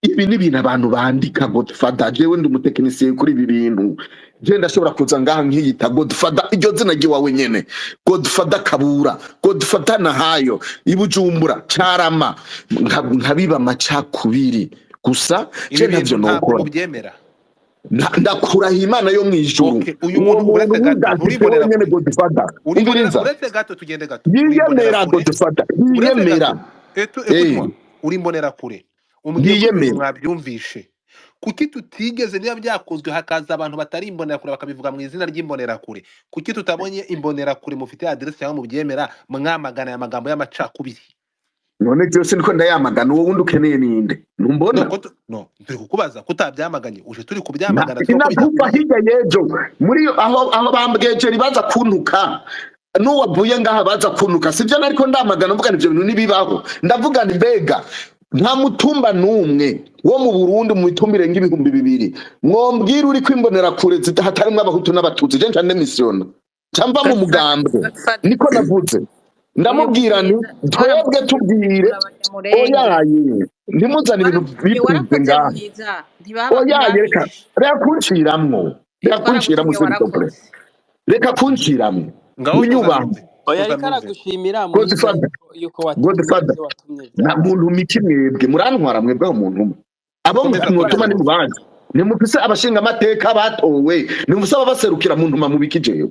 Ibi ni ibintu abantu bandika. Godfather, jewe ndi umutekinisiye kuri ibi bintu. Je ndashobora kuza ngaha nkiyita Godfather, iryo zina ry'iwawe nyene, Godfather Kabura, Godfather Nahayo, Ibujumbura Carama, nkabiba amacakubiri gusa. Ibi Je ntavyo bintu ntabwo nokora. Mubyemera? Ndakuraha Imana yo mw'ijuru. Okay, uyu Uwo muntu muntu uretse gato w'idantite nturimbonera wenyene, kure. Godfather, Urimbonera umviriza, uretse gato, tugende gato. Urimbonera yiyemera. kure. Godfather Uretse yiyemera. gato, etu Eh, écoute-moi, urimbonera kure, umbwiye ko ibintu yiyemera. mwabyumvishe. Kuki tutigeze, niba byakozwe hakaza abantu batari imbonerakure bakabivuga mu izina ry'imbonerakure, kuki tutabonye imbonerakure mufite aderesi cyangwa mubyemera mwamagana aya magambo y'amacakubiri? None byose niko ndayamagana, uwo wundi ukeneye ninde? No, Ntumbona? ko no turi kukubaza kutabyamaganye, uje turi kubyamagana tuvuga ko Sinakuva bidakwiye. hirya y'ejo muri aho bambwejeri baza kuntuka, n'uwavuye ngaha baza kuntuka, sibyo? Nariko ndamagana mvuga ivyo bintu ntibibaho. Ndavuga nti mbega nta mutumba n'umwe wo mu Burundi, mu mitumba irenga 2000, mwombwira uri kwimbonerakure hatarimwo abahutu n'abatutsi? Je nca ndemisiyona, nca mva mu mugambwe. Godfather, Niko navuze, uyu ndamubwira nti Muhiza twebwe twaramutumye tubwire abanyamurenge. Oyaye, ntimuzane ibintu Twaragutumye, bikunze warakoze ngaha. Muhiza, ntibaba Oyaye, reka ntibabishe. reka kunciramwo, reka kunciramwo, Twaragutumye, s'il te plaît. warakoze. Reka kunciramwo, Ngaho soza unyubaha. numve. Oya, Soza ariko numve. aragushimira Muhiza Godfather, yuko watumye Godfather, ibyo watumye na byabaye. muntu miki mwebwe murantwara mwebwe aho muntu umwe abo Komeza, mwotuma komeza ni numve. mubanza nimufise abashinga amateka batowe, nimufise ababaserukira mu ntuma mubiki. Jewe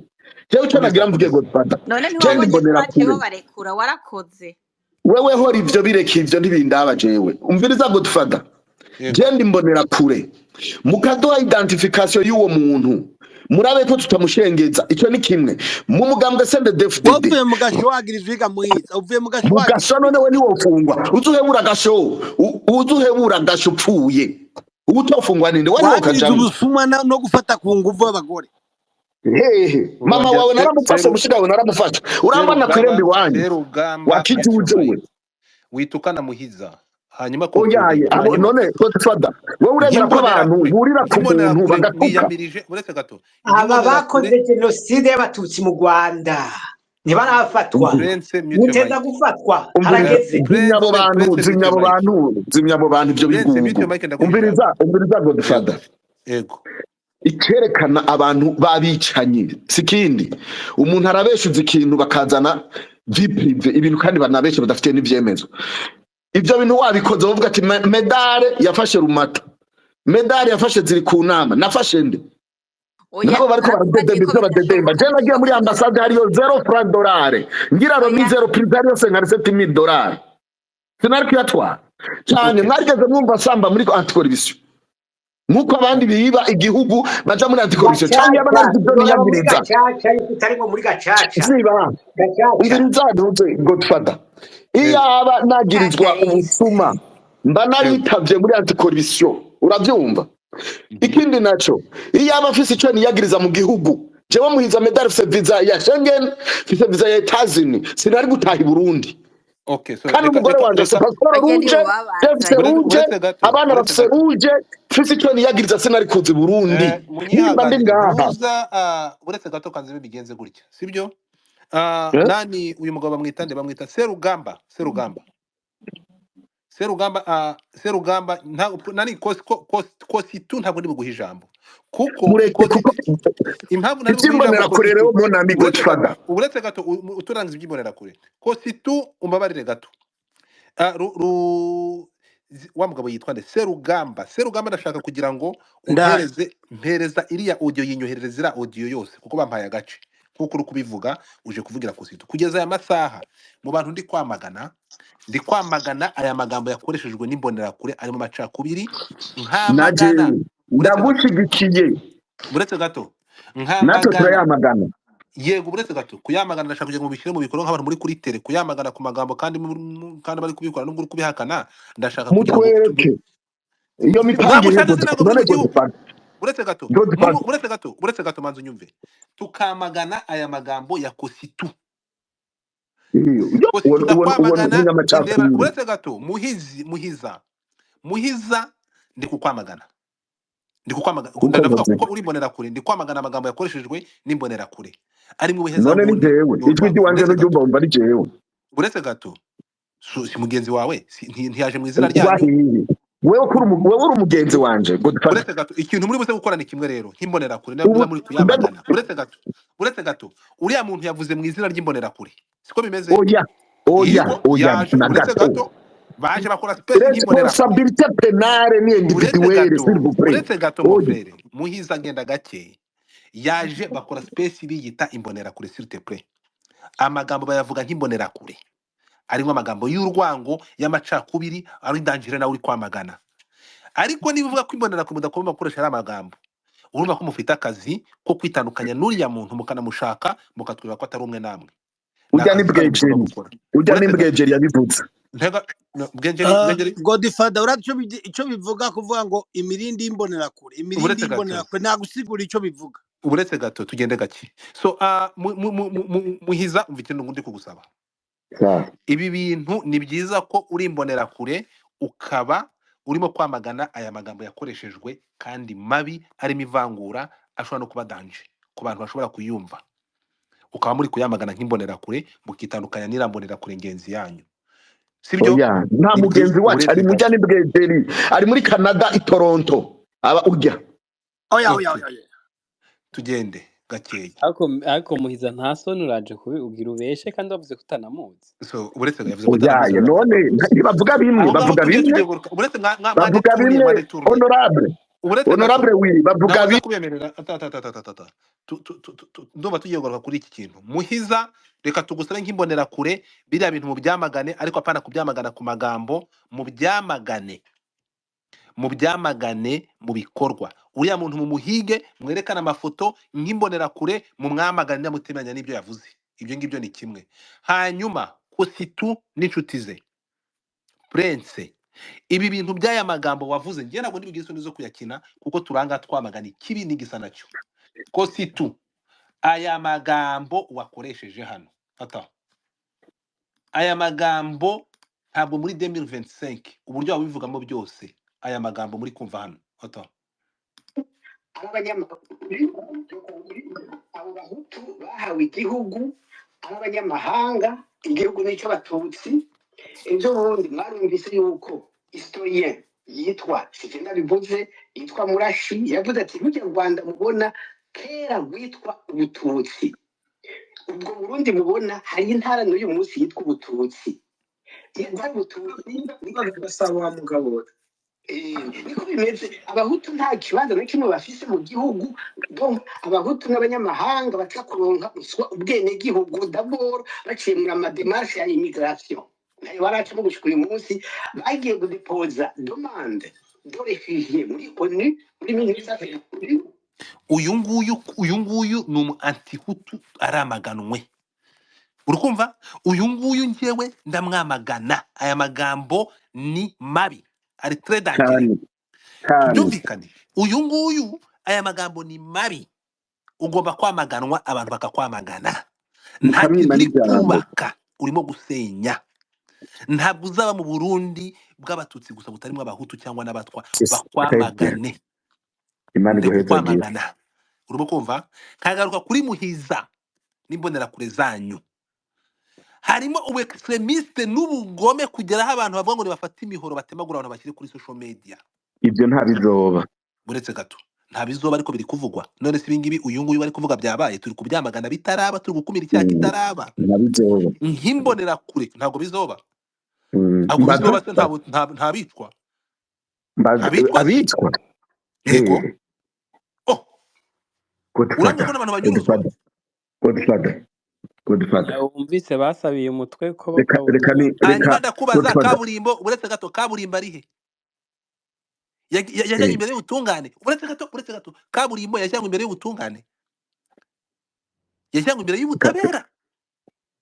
ico Komeza, nagira mvuge, komeza. Godfather, None je ndi ntiwabonye ko mbonera baciye kure. babarekura? Warakoze. Wewe hora ivyo bireka, ivyo ntibindaba jewe. Umviriza Godfather, Yego. je ndi mbonera kure, mukaduha identification y'uwo muntu, murabe ko tutamushengeza. Ico ni kimwe mu mugambwe CNDD-FDD. Wavuye mu gasho wagirizwa iga Muhiza, uvuye mu gasho Mu gasho wagirizwa none iki? we niwofungwa, uzuhebura agasho, uzuhebura agasho upfuye, utofungwa ninde? Wari Wagirizwa wokajamwo ubusuma no gufata ku nguvu abagore. Hehe, mama Urongera wawe naramufashe, Seru mushiga wawe naramufashe, urambona kw'irembo Serugamba, iwanyu Serugamba, mute your wakijuje we. mic. Witukana Muhiza, hanyuma Oyaye concluding. abo Hanyuma none Godfather, wowe uremera ko abantu nk'imbonerakure, burira ku muntu nk'imbonerakure bagatuka? mwiyamirije, uretse gato, Aba nk'imbonerakure. bakoze jenoside y'abatutsi mu Rwanda ntibarafatwa. Prince, mute your Muteza mic. gufatwa, Umviriza, harageze. zimya abo Prince, bantu, Prince, mute zimya your abo mic. bantu, zimya abo bantu ivyo Prince, mute bigugu. your mic, ndaguha ijambo. Umviriza, umviriza Yego, Godfather, yego. ikerekana abantu babicanyi si kindi, umuntu arabeshuza ikintu bakazana vie privée, ibintu kandi banabeshe badafite n'ivyemezo. Ivyo bintu wabikoze bavuga ati medale yafashe rumata, medale yafashe ziri ku nama, nafashe nde? Oya, Nabo bariko barakubwiye baradedemba ko ivyo badedemba. bidashoboka Je nagiye muri ko ambasade hariyo 0 franc dolare, ngira oya romi 0 prix hariyo 57,000 dolari, sinari kuyatwara cane. Okay. Mwarigeze mwumva samba muri anticorruption nkuko abandi biba igihugu baja muri anticorruption canke yaba Gacaca nazi ivyo urora muri niyagiriza gacaca yuko utarimo muri gacaca. ziba. Gacaca Umviriza ntuze Godfather, Yego, iyaba nagirizwa gacaca yise ubusuma mba yego. naritavye muri anticorruption, uravyumva? Ikindi naco, iyaba mfise ico niyagiriza mu gihugu, jewe Muhiza Medal mfise visa ya Schengen, mfise visa ya Etazini, sinari gutaha i Burundi. Okay, so Kandi reka umugore reka wanje afise reka pasiporo barya ruje, nibo je mfise babazanye. uretse ruje, uretse gato, abana uretse bafise gato. ruje, mfise ico niyagiriza sinari kuza i Burundi nimba ndi Munyihanganire ngaha. ntuza, uretse gato kanze bigenze gutya, sibyo? Eh? Nani uyu mugabo bamwita nde? Bamwita Serugamba, Serugamba, Serugamba, Serugamba nani Kositu, ntabwo ndi buguha ijambo kuko Mureke Kositu, kuko impamvu nari buguha ijambo ivy'imbonerakure Kositu, rero monami uretse gato, Godfather. uretse gato, uturangiza iby'imbonerakure, Kositu umbabarire gato. Wa mugabo yitwa nde? Serugamba, Serugamba, ndashaka kugira ngo Ndahari. umpereze, mpereza iriya audio, yinyoherereza iriya audio yose kuko bampaye agace nkuko uri kubivuga uje kuvugira Kositu. Kugeza aya masaha mu bantu ndi kwamagana, ndi kwamagana aya magambo yakoreshejwe n'imbonerakure arimo amacakubiri, Na nkamagana jewe uretse gato, ndagushigikiye, uretse gato, natwe nkamagana turayamagana. Yego, uretse gato kuyamagana, ndashaka kugira ngo mubishyire mu bikorwa nk'abantu muri kuri tere kuyamagana ku magambo kandi kandi bari kubikora nubwo uri kubihakana, ndashaka kugira ngo Mutwereke iyo ntabwo mipangire. ushaka ntabwo muri None mu gihugu. Godfather, Uretse gato, Godfather, uretse gato, uretse gato, manza unyumve, tukamagana aya magambo ya Kositu. Iyo Kositu uwo uwo uwo ndakwamagana ndeba, munyamacakubiri. uretse gato, Muhizi, Muhiza, Muhiza, ndi kukwamagana, ndi kukwamagana, Kuko ndavuga nkoze kuko uri imbonerakure, ndi kwamagana amagambo yakoreshejwe n'imbonerakure ari mu none ni buhezanguni jewe ijwi n'urwango. ry'iwanje Uretse gato, n'uryumva wumva ari jewe. uretse gato, si mugenzi wawe, ntiyaje mu izina ryanyu. Wahiye Wewe kuri wewe uri umugenzi wanje Godfather. Uretse gato, ikintu muri buze gukora ni kimwe rero nk'imbonerakure, niba Ubu muri mbega kuyamagana. Uretse gato, uriya muntu yavuze mu izina ry'imbonerakure, siko bimeze? Oya, oya, Yego, oya, yaje. na Uretse gato. gato, baje bakora space nk'imbonerakure. Responsabilité pénale ni Uretse individuelle, gato, s'il vous plaît. uretse gato, mon Oya. frere Muhiza, ngenda gake. Yaje bakora space biyita imbonerakure, s'il te plaît. Amagambo bayavuga nk'imbonerakure, arimo amagambo y'urwango, y'amacakubiri, ari dangere, nawe uri kwamagana. Ariko niba uvuga ko imbonerakure mudakoma gukoresha ari amagambo, urumva ko mufite akazi ko kwitandukanya n'uriya muntu, mukanamushaka, mukatwereka ko atari umwe namwe. Ni Ujya ni akazi kanyu mugomba bwejeri, gukora. ujya ni Uretse gato, bwejeri yabivutse. ntega no, bwengeri Godfather, urazi icyo bivuga kuvuga ngo imirindi y'imbonerakure, imirindi uretse gato, y'imbonerakure nta gusigura icyo bivuga. Uretse gato, tugende gake. So Muhiza, umva ikintu ndi kugusaba. Sawa. Ibi bintu ni byiza ko uri imbonerakure ukaba urimo kwamagana aya magambo yakoreshejwe kandi mabi, arimo ivangura, ashobora no kuba danje ku bantu bashobora kuyumva, ukaba muri kuyamagana nk'imbonerakure, mukitandukanya n'iriya mbonerakure ngenzi yanyu, sibyo? Oya, nta Ni byiza. mugenzi wacu Uretse ari mujya gato, ni bwejeri, ari muri Canada i Toronto aba ujya. Oya, oya, okay, oya, oya. tugende gakeya. Ariko Muhiza, nta soni, uraje kubiubwira ubeshe kandi wavuze ko utanamuzi. So uretse yavuze ko Oyaye, atanamuzi, aravuze ko none atamuzi. ntibavuga bimwe, Aho ngaho bavuga tujye bimwe, tugiye guruka. Uretse bavuga mwadeturiye, bimwe, mwadeturiye. honorable, Uretse gato, honorable wi bavuga ntabwo nza bimwe. kubemerera. Ata ndumva tugiye kugaruka kuri iki kintu. Muhiza, reka tugusabe nk'imbonerakure, biriya bintu mubyamagane, ariko apana kubyamagana ku magambo, mubyamagane, mubyamagane mu bikorwa. Uriya muntu mumuhige, mwerekane amafoto nk'imbonerakure, mumwamagane mutemeranya n'ibyo yavuze. Ibyo ngibyo ni kimwe. Hanyuma Kositu n'inshuti ze, Prince, ibi bintu by'aya magambo wavuze, njye ntabwo ndibugire isoni zo kuyakina, kuko turanga twamagana ikibi n'igisa nacyo. Kositu, aya magambo wakoresheje hano ata aya magambo ntabwo muri 2025 uburyo wabivugamo byose, aya magambo muri kumva hano ata Ari abo bahutu bahawe igihugu, ari abanyamahanga, igihugu nicyo abatutsi. Ejo bundi mwarumvise yuko historien yitwa sigenda bivuze, yitwa Murashi, yavuze ati burya Rwanda mubona kera rwitwa ubututsi, ubwo Burundi mubona hari intara n'uyu munsi yitwa ubututsi, yitwa ubututsi. Gasabo wa mugabo. Niko bimeze. Abahutu nta kibanza na kimwe bafise mu gihugu. Donc abahutu n'abanyamahanga baca kuronka ubwenegihugu d'abord baciye muri amademarshe ya immigration, nayo baracamo gushika uyu munsi. Bagiye kudepoza demande de réfugié muri ONU muri 1950. Uyu nguyu ni umu antihutu, aramaganwe. Urukumva, uyu nguyu njyewe ndamwamagana. Aya magambo ni mabi, ari très dangereux. Cyane cyane. Tubyumvikane, uyu nguyu aya magambo ni mabi, ugomba kwamaganwa, abantu bakakwamagana. Nta kintu Mukamwima uri n'ijambo. kubaka, urimo gusenya. Ntabwo uzaba mu Burundi bw'abatutsi gusa butarimo abahutu cyangwa n'abatwa. Très bien. Bakwamagane. Imana Ndi iguhezagire. kukwamagana, urimo kumva? Nkagaruka kuri Muhiza n'imbonerakure zanyu, harimo ubu extremiste n'ubugome kugera aho abantu bavuga ngo nibafate imihoro batemagura abantu, bashyire kuri social media. Ibyo nta bizoba. Uretse gato, nta bizoba, ariko biri kuvugwa. None se ibingibi uyu nguyu bari kuvuga byabaye? Turi kubyamagana bitaraba, turi gukumira icyaha kitaraba. Nta bizoba. Nk'imbonerakure ntabwo bizoba. Ntabwo Mbaza bizoba se? Ntabicwa? Mbaza Abicwa se? Abicwa? Yego. Eh, Oh, urambwira Godfather, ko n'abantu banyuruzwa? Godfather, Godfather, Godfather. Wumvise basabiye umutwe ko Reka reka ni Hanyuma reka ndakubaza, Godfather. kaburimbo, uretse gato, kaburimbo ari he? Yajyanywe Eh, imbere y'ubutungane? Uretse gato, kaburimbo yajyanywe imbere y'ubutungane, yajyanywe imbere reka y'ubutabera?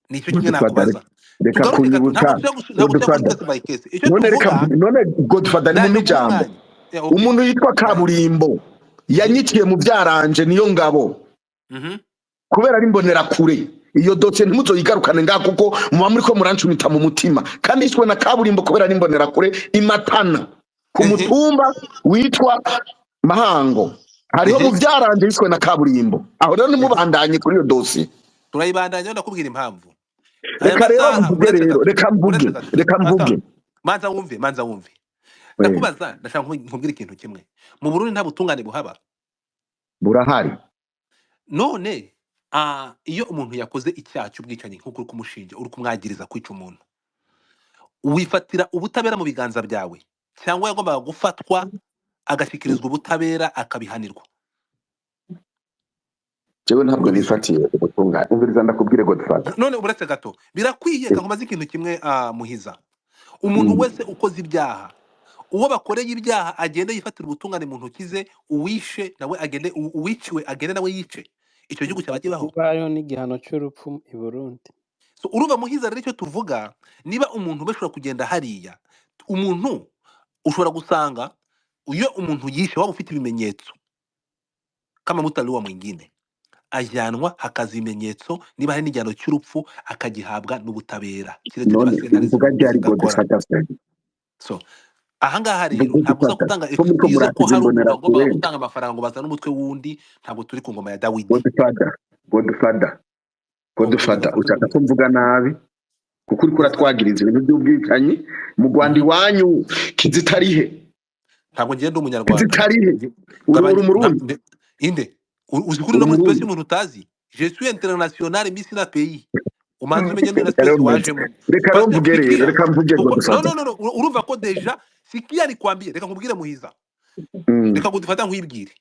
Nicyo kimwe Godfather, nakubaza. reka Tugaruke gato, kunyibutsa ntabwo tujya ntabwo tujya kuri Godfather. case by case. Icyo None reka tuvuga, none Godfather, ni mu ndaje guha ijambo. umwanya. Yeah, okay. Umuntu yitwa Kaburimbo yanyiciye mu byaranje niyo ngabo kubera ari imbonerakure. Iyo dosiye ntimuzoyigarukane ngaha, kuko muba muriko murancumita mu mutima. Kandi yishwe na Kaburimbo kubera ari imbonerakure imatana ku mutumba witwa Mahango, hariho mu byaranje, yishwe na Kaburimbo. Aho rero ntimubandanye kuri iyo dosiye. Turayibandanya, ndakubwira impamvu. Aya Reka rero masaha, mvuge uretse rero gato, reka mvuge uretse gato, reka ata mvuge. manza wumve, manza wumve. Ndakubaza, ndashaka nkubwire ikintu kimwe. Mu Burundi nta butungane buhaba. Burahari. None iyo umuntu yakoze icyaha cy'ubwicanyi nk'uko uri kumushinja, uri kumwagiriza kwica umuntu, wifatira ubutabera mu biganza byawe cyangwa yagombaga gufatwa agashyikirizwa ubutabera akabihanirwa? Jewe ntabwo nifatiye ubutungane. Umviriza ndakubwire Godfather. None uretse gato, birakwiye kankubaza ikintu kimwe, Muhiza. Umuntu wese ukoze ibyaha, uwo bakoreye ibyaha agende yifatira ubutungane mu ntoki ze, uwishe nawe agende, uwiciwe agende nawe yice. Icyo gihugu cyaba kibaho? Niba hariho n'igihano cy'urupfu i Burundi. So urumva Muhiza, rero icyo tuvuga, niba umuntu bashobora kugenda hariya, umuntu ushobora gusanga iyo umuntu yishe waba ufite ibimenyetso kama mutaliwa mwingine, ajyanwa hakaza ibimenyetso, niba hari n'igihano cy'urupfu akagihabwa n'ubutabera, kiretse niba None sentare uvuga ryari zigakora. Godfather Fred? So ahangaha rero Mvuga ntabwo uza Godfather gutanga ko muriko excuse ko murakiza hari umuntu wagombaga imbonerakure. gutanga amafaranga ngo bazane umutwe w'undi. Ntabwo turi ku ngoma ya Dawidi. Godfather, Godfather, Komeza Godfather, ushaka gato. ko mvuga nabi kuko uriko Komeza. uratwagiriza ibintu by'ubwicanyi mu Rwanda iwanyu. Kizitarihe, Ntabwo ngiye ndi umunyarwanda. kizitarihe. Uri uri Gabanya umurundi, inde uzi kuri uri no muri space umurundi. y'umuntu utazi. Je suis international misi na pays. Umanze umenye na Reka space rero mvuge, wajemo. reka rero Parce que mvuge rero, sikia, reka mvuge kuko no Godfather. no no no, urumva ko deja sikia nikwambie, reka nkubwire Muhiza. Reka gudufata nkwibwire.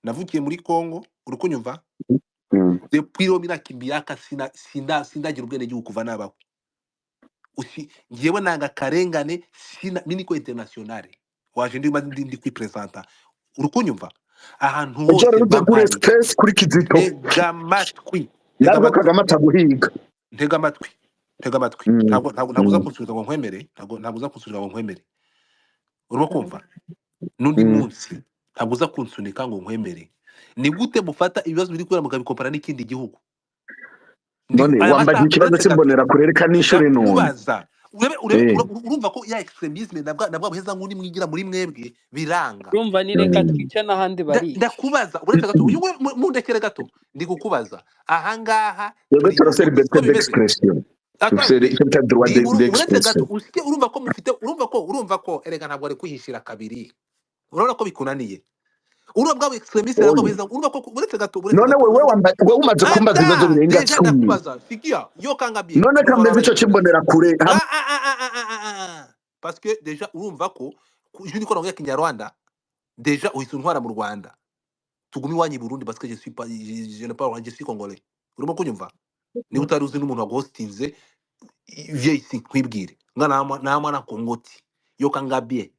Navukiye muri Congo, uri kunyumva? Depuis lors minakimbiaka sina sina sindagira ubwenegihugu kuva nabaho. Usi ngewe nanga karengane, sina miniko internationale. Waje ndi ndi ndi kwipresenta. Uri kunyumva? Ahantu Ejo hose rero mba utegure mpari. space kuri Kizito, Ntega amatwi, ntega nabwo amatwi, Kagame ataguhiga. ntega amatwi, ntega amatwi. Ntabwo uza kunsubiza ngo nkwemere, ntabwo uza kunsubiza ngo nkwemere. Urimo kumva? N'undi munsi ntabwo uza kunsunika ngo nkwemere. Ni gute mufata ibibazo biri kubera mukabikompara n'ikindi gihugu? Ndi None aya wambaje masaha ikibazo uretse gato cy'imbonerakure, reka nishure none. ndakubaza, urebe urebe Eh. urumva ko ya extremisme nabwa buheza nk'uri mwigira muri mwebwe biranga. Urumva ni reka twice n'ahandi barica. Ndakubaza uretse gato, uyu mundekere gato, ndi kukubaza ahangaha Twebwe turi turafise Burundi, liberté siko bimeze? d'expression, dufise Attends, icyo bita droit ndi uretse gato d'expression. usike, urumva ko mufite, urumva ko erega ntabwo ari kwihishira kabiri, urabona ko bikunaniye, urumva bwa extremiste nabwo Oya. buheza, urumva ko uretse gato, uretse None gato, wewe wewe umaze kumbaza ibibazo ata birenga deja 10. ndakubaza, sikia yo kangabie, None urumva kameze wabaye ico extremiste. c'imbonerakure Parce que deja urumva ko je niko naongea Kinyarwanda, deja uhise untwara mu Rwanda, tugume iwanyu i Burundi parce que je suis pas je ne parle, je suis congolais. Urimo kunyumva? Niba utari uzi n'umuntu waguhostinze viens ici nkwibwire, ngana na mwana kongoti yo kangabie.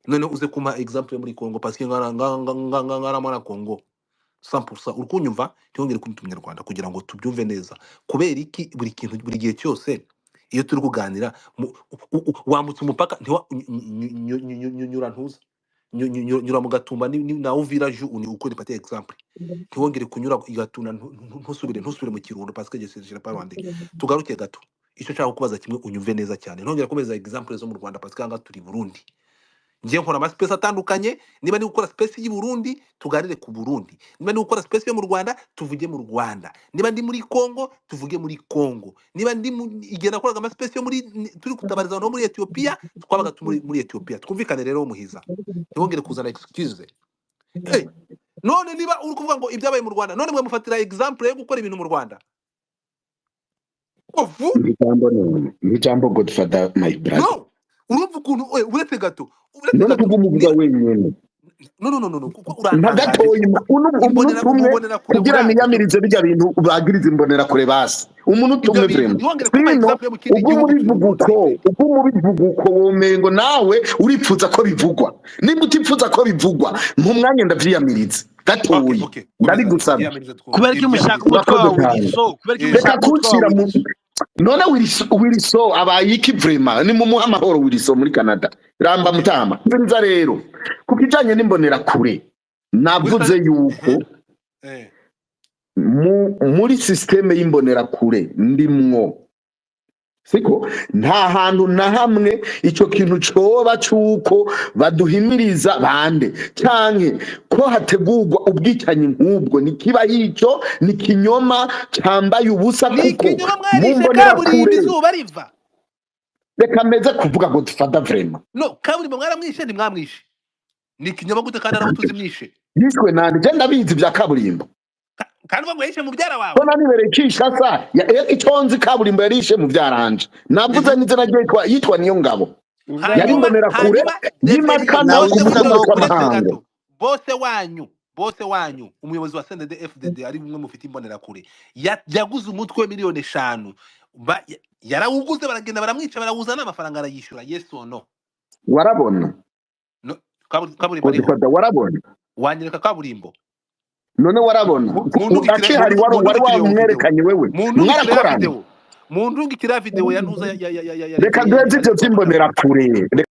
None uze kumpa exemple yo muri Congo parce que ngana ngana mwana Congo 100%. Uri kunyumva? Ntihongere kumva umunyarwanda kugira ngo tubyumve neza. Kubera iki buri kintu buri gihe cyose iyo turi kuganira wambutse umupaka ntiwa nyura ntuza nyura mu Gatumba na Uvira ju uni uko nipatie exemple, ntiwongere kunyura i Gatuna, ntusubire mu Kirundo parce que je suis je pas rwandais. Tugaruke gato, icyo nshaka kubaza kimwe unyumve neza cyane, ntongere kumeza exemple zo mu Rwanda parce que ahangaha turi i Burundi. Ngiye nkora amaspace atandukanye, niba ndi gukora space y'i Burundi tuganire ku Burundi, niba ndi gukora space yo mu Rwanda tuvuge mu Rwanda, niba ndi muri Congo tuvuge muri Congo, niba ndi igihe nakoraga amaspace yo muri turi kutabariza abantu bo muri Ethiopia, twabaga muri Ethiopia. Twumvikane rero Muhiza, ntiwongere kuzana excuse. None niba uri kuvuga ngo ibyabaye mu Rwanda, none mwe mufatira example yo gukora ibintu mu Rwanda ovu Ijambo none, ijambo Godfather my brother. No, urumva ukuntu uretse gato, uretse None gato kugumuvuga niba wenyene no no no no no, kuko nka urantangaje. gatoyi, umuntu Imbonera umwe ubonera kure kugira buranga niyamirize bijya bintu bagiriza imbonerakure basi umuntu ibyo umwe bintu vrema ntiwongere kumpa sino example yo mu kindi ubwo gihugu turi mu mubivuga Burundi uko my friend. ubwo mubivuga uko womengo nawe uripfuza ko bivugwa. Nimba utipfuza ko bivugwa mu mwanya ndavyiyamiriza Okay, gatoyi, okay, komeza ndabigusabye. yiyamirize twumve, Kubera ko mushaka ibyiyamirize. umutwe Urakoze wa cyane. Wilson, kubera ko Eh, Reka mushaka umutwe wa kuncira mu Wilson. none Wilson abaye iki vrema? Nimumuhe amahoro Wilson muri Canada. Ramba okay. mutama. Mviriza rero ku kijanye n'imbonerakure, navuze Wilson yuko muri systeme y'imbonerakure ndimwo, siko nta hantu na hamwe ico kintu coba cuko baduhimiriza bande canke ko hategurwa ubwicanyi nk'ubwo. Nikiba hico ni kinyoma cambaye ubusa, Ni kuko ikinyoma mu mwarishe kaburimbo mbonerakure izuba riva. Reka meze kuvuga Godfather vraiment. No, kaburimbo mwaramwishe, ntimwamwishe? Ni ikinyoma gute kandi aramutuzi mwishe? Yishwe nande? Je ndabizi vya kaburimbo. Kandi uvuga ngo yishe mubyara Ko wawe. nanibereye Kinshasa icyo nzi, kaburimbo yarishe mubyaranje, navuze n'izina rye, yitwa niyo ngabo, yari Hanyuma imbonera kure hanyuma Reverien, y'imakana Nawe bose ku usa mutungo naho uretse kw'amahango. gato, bose wanyu umuyobozi wa CNDD FDD ari bumwe mufite imbonerakure, yaguze umutwe wa 5 miliyoni, yarawuguze, baragenda baramwica, barawuzana amafaranga arayishyura, yes or no? Warabona? No, kaburimbo ariho. Godfather, warabona? Wanyereka kaburimbo? None warabona akihari wari Mundungikire iyo video. wamwerekanye wewe? Mundungikire ya Mwarakorana. video, mundungikire ya video ya ntuza ya Reka Reverien duheze ivyo ariko vy'imbonera kure.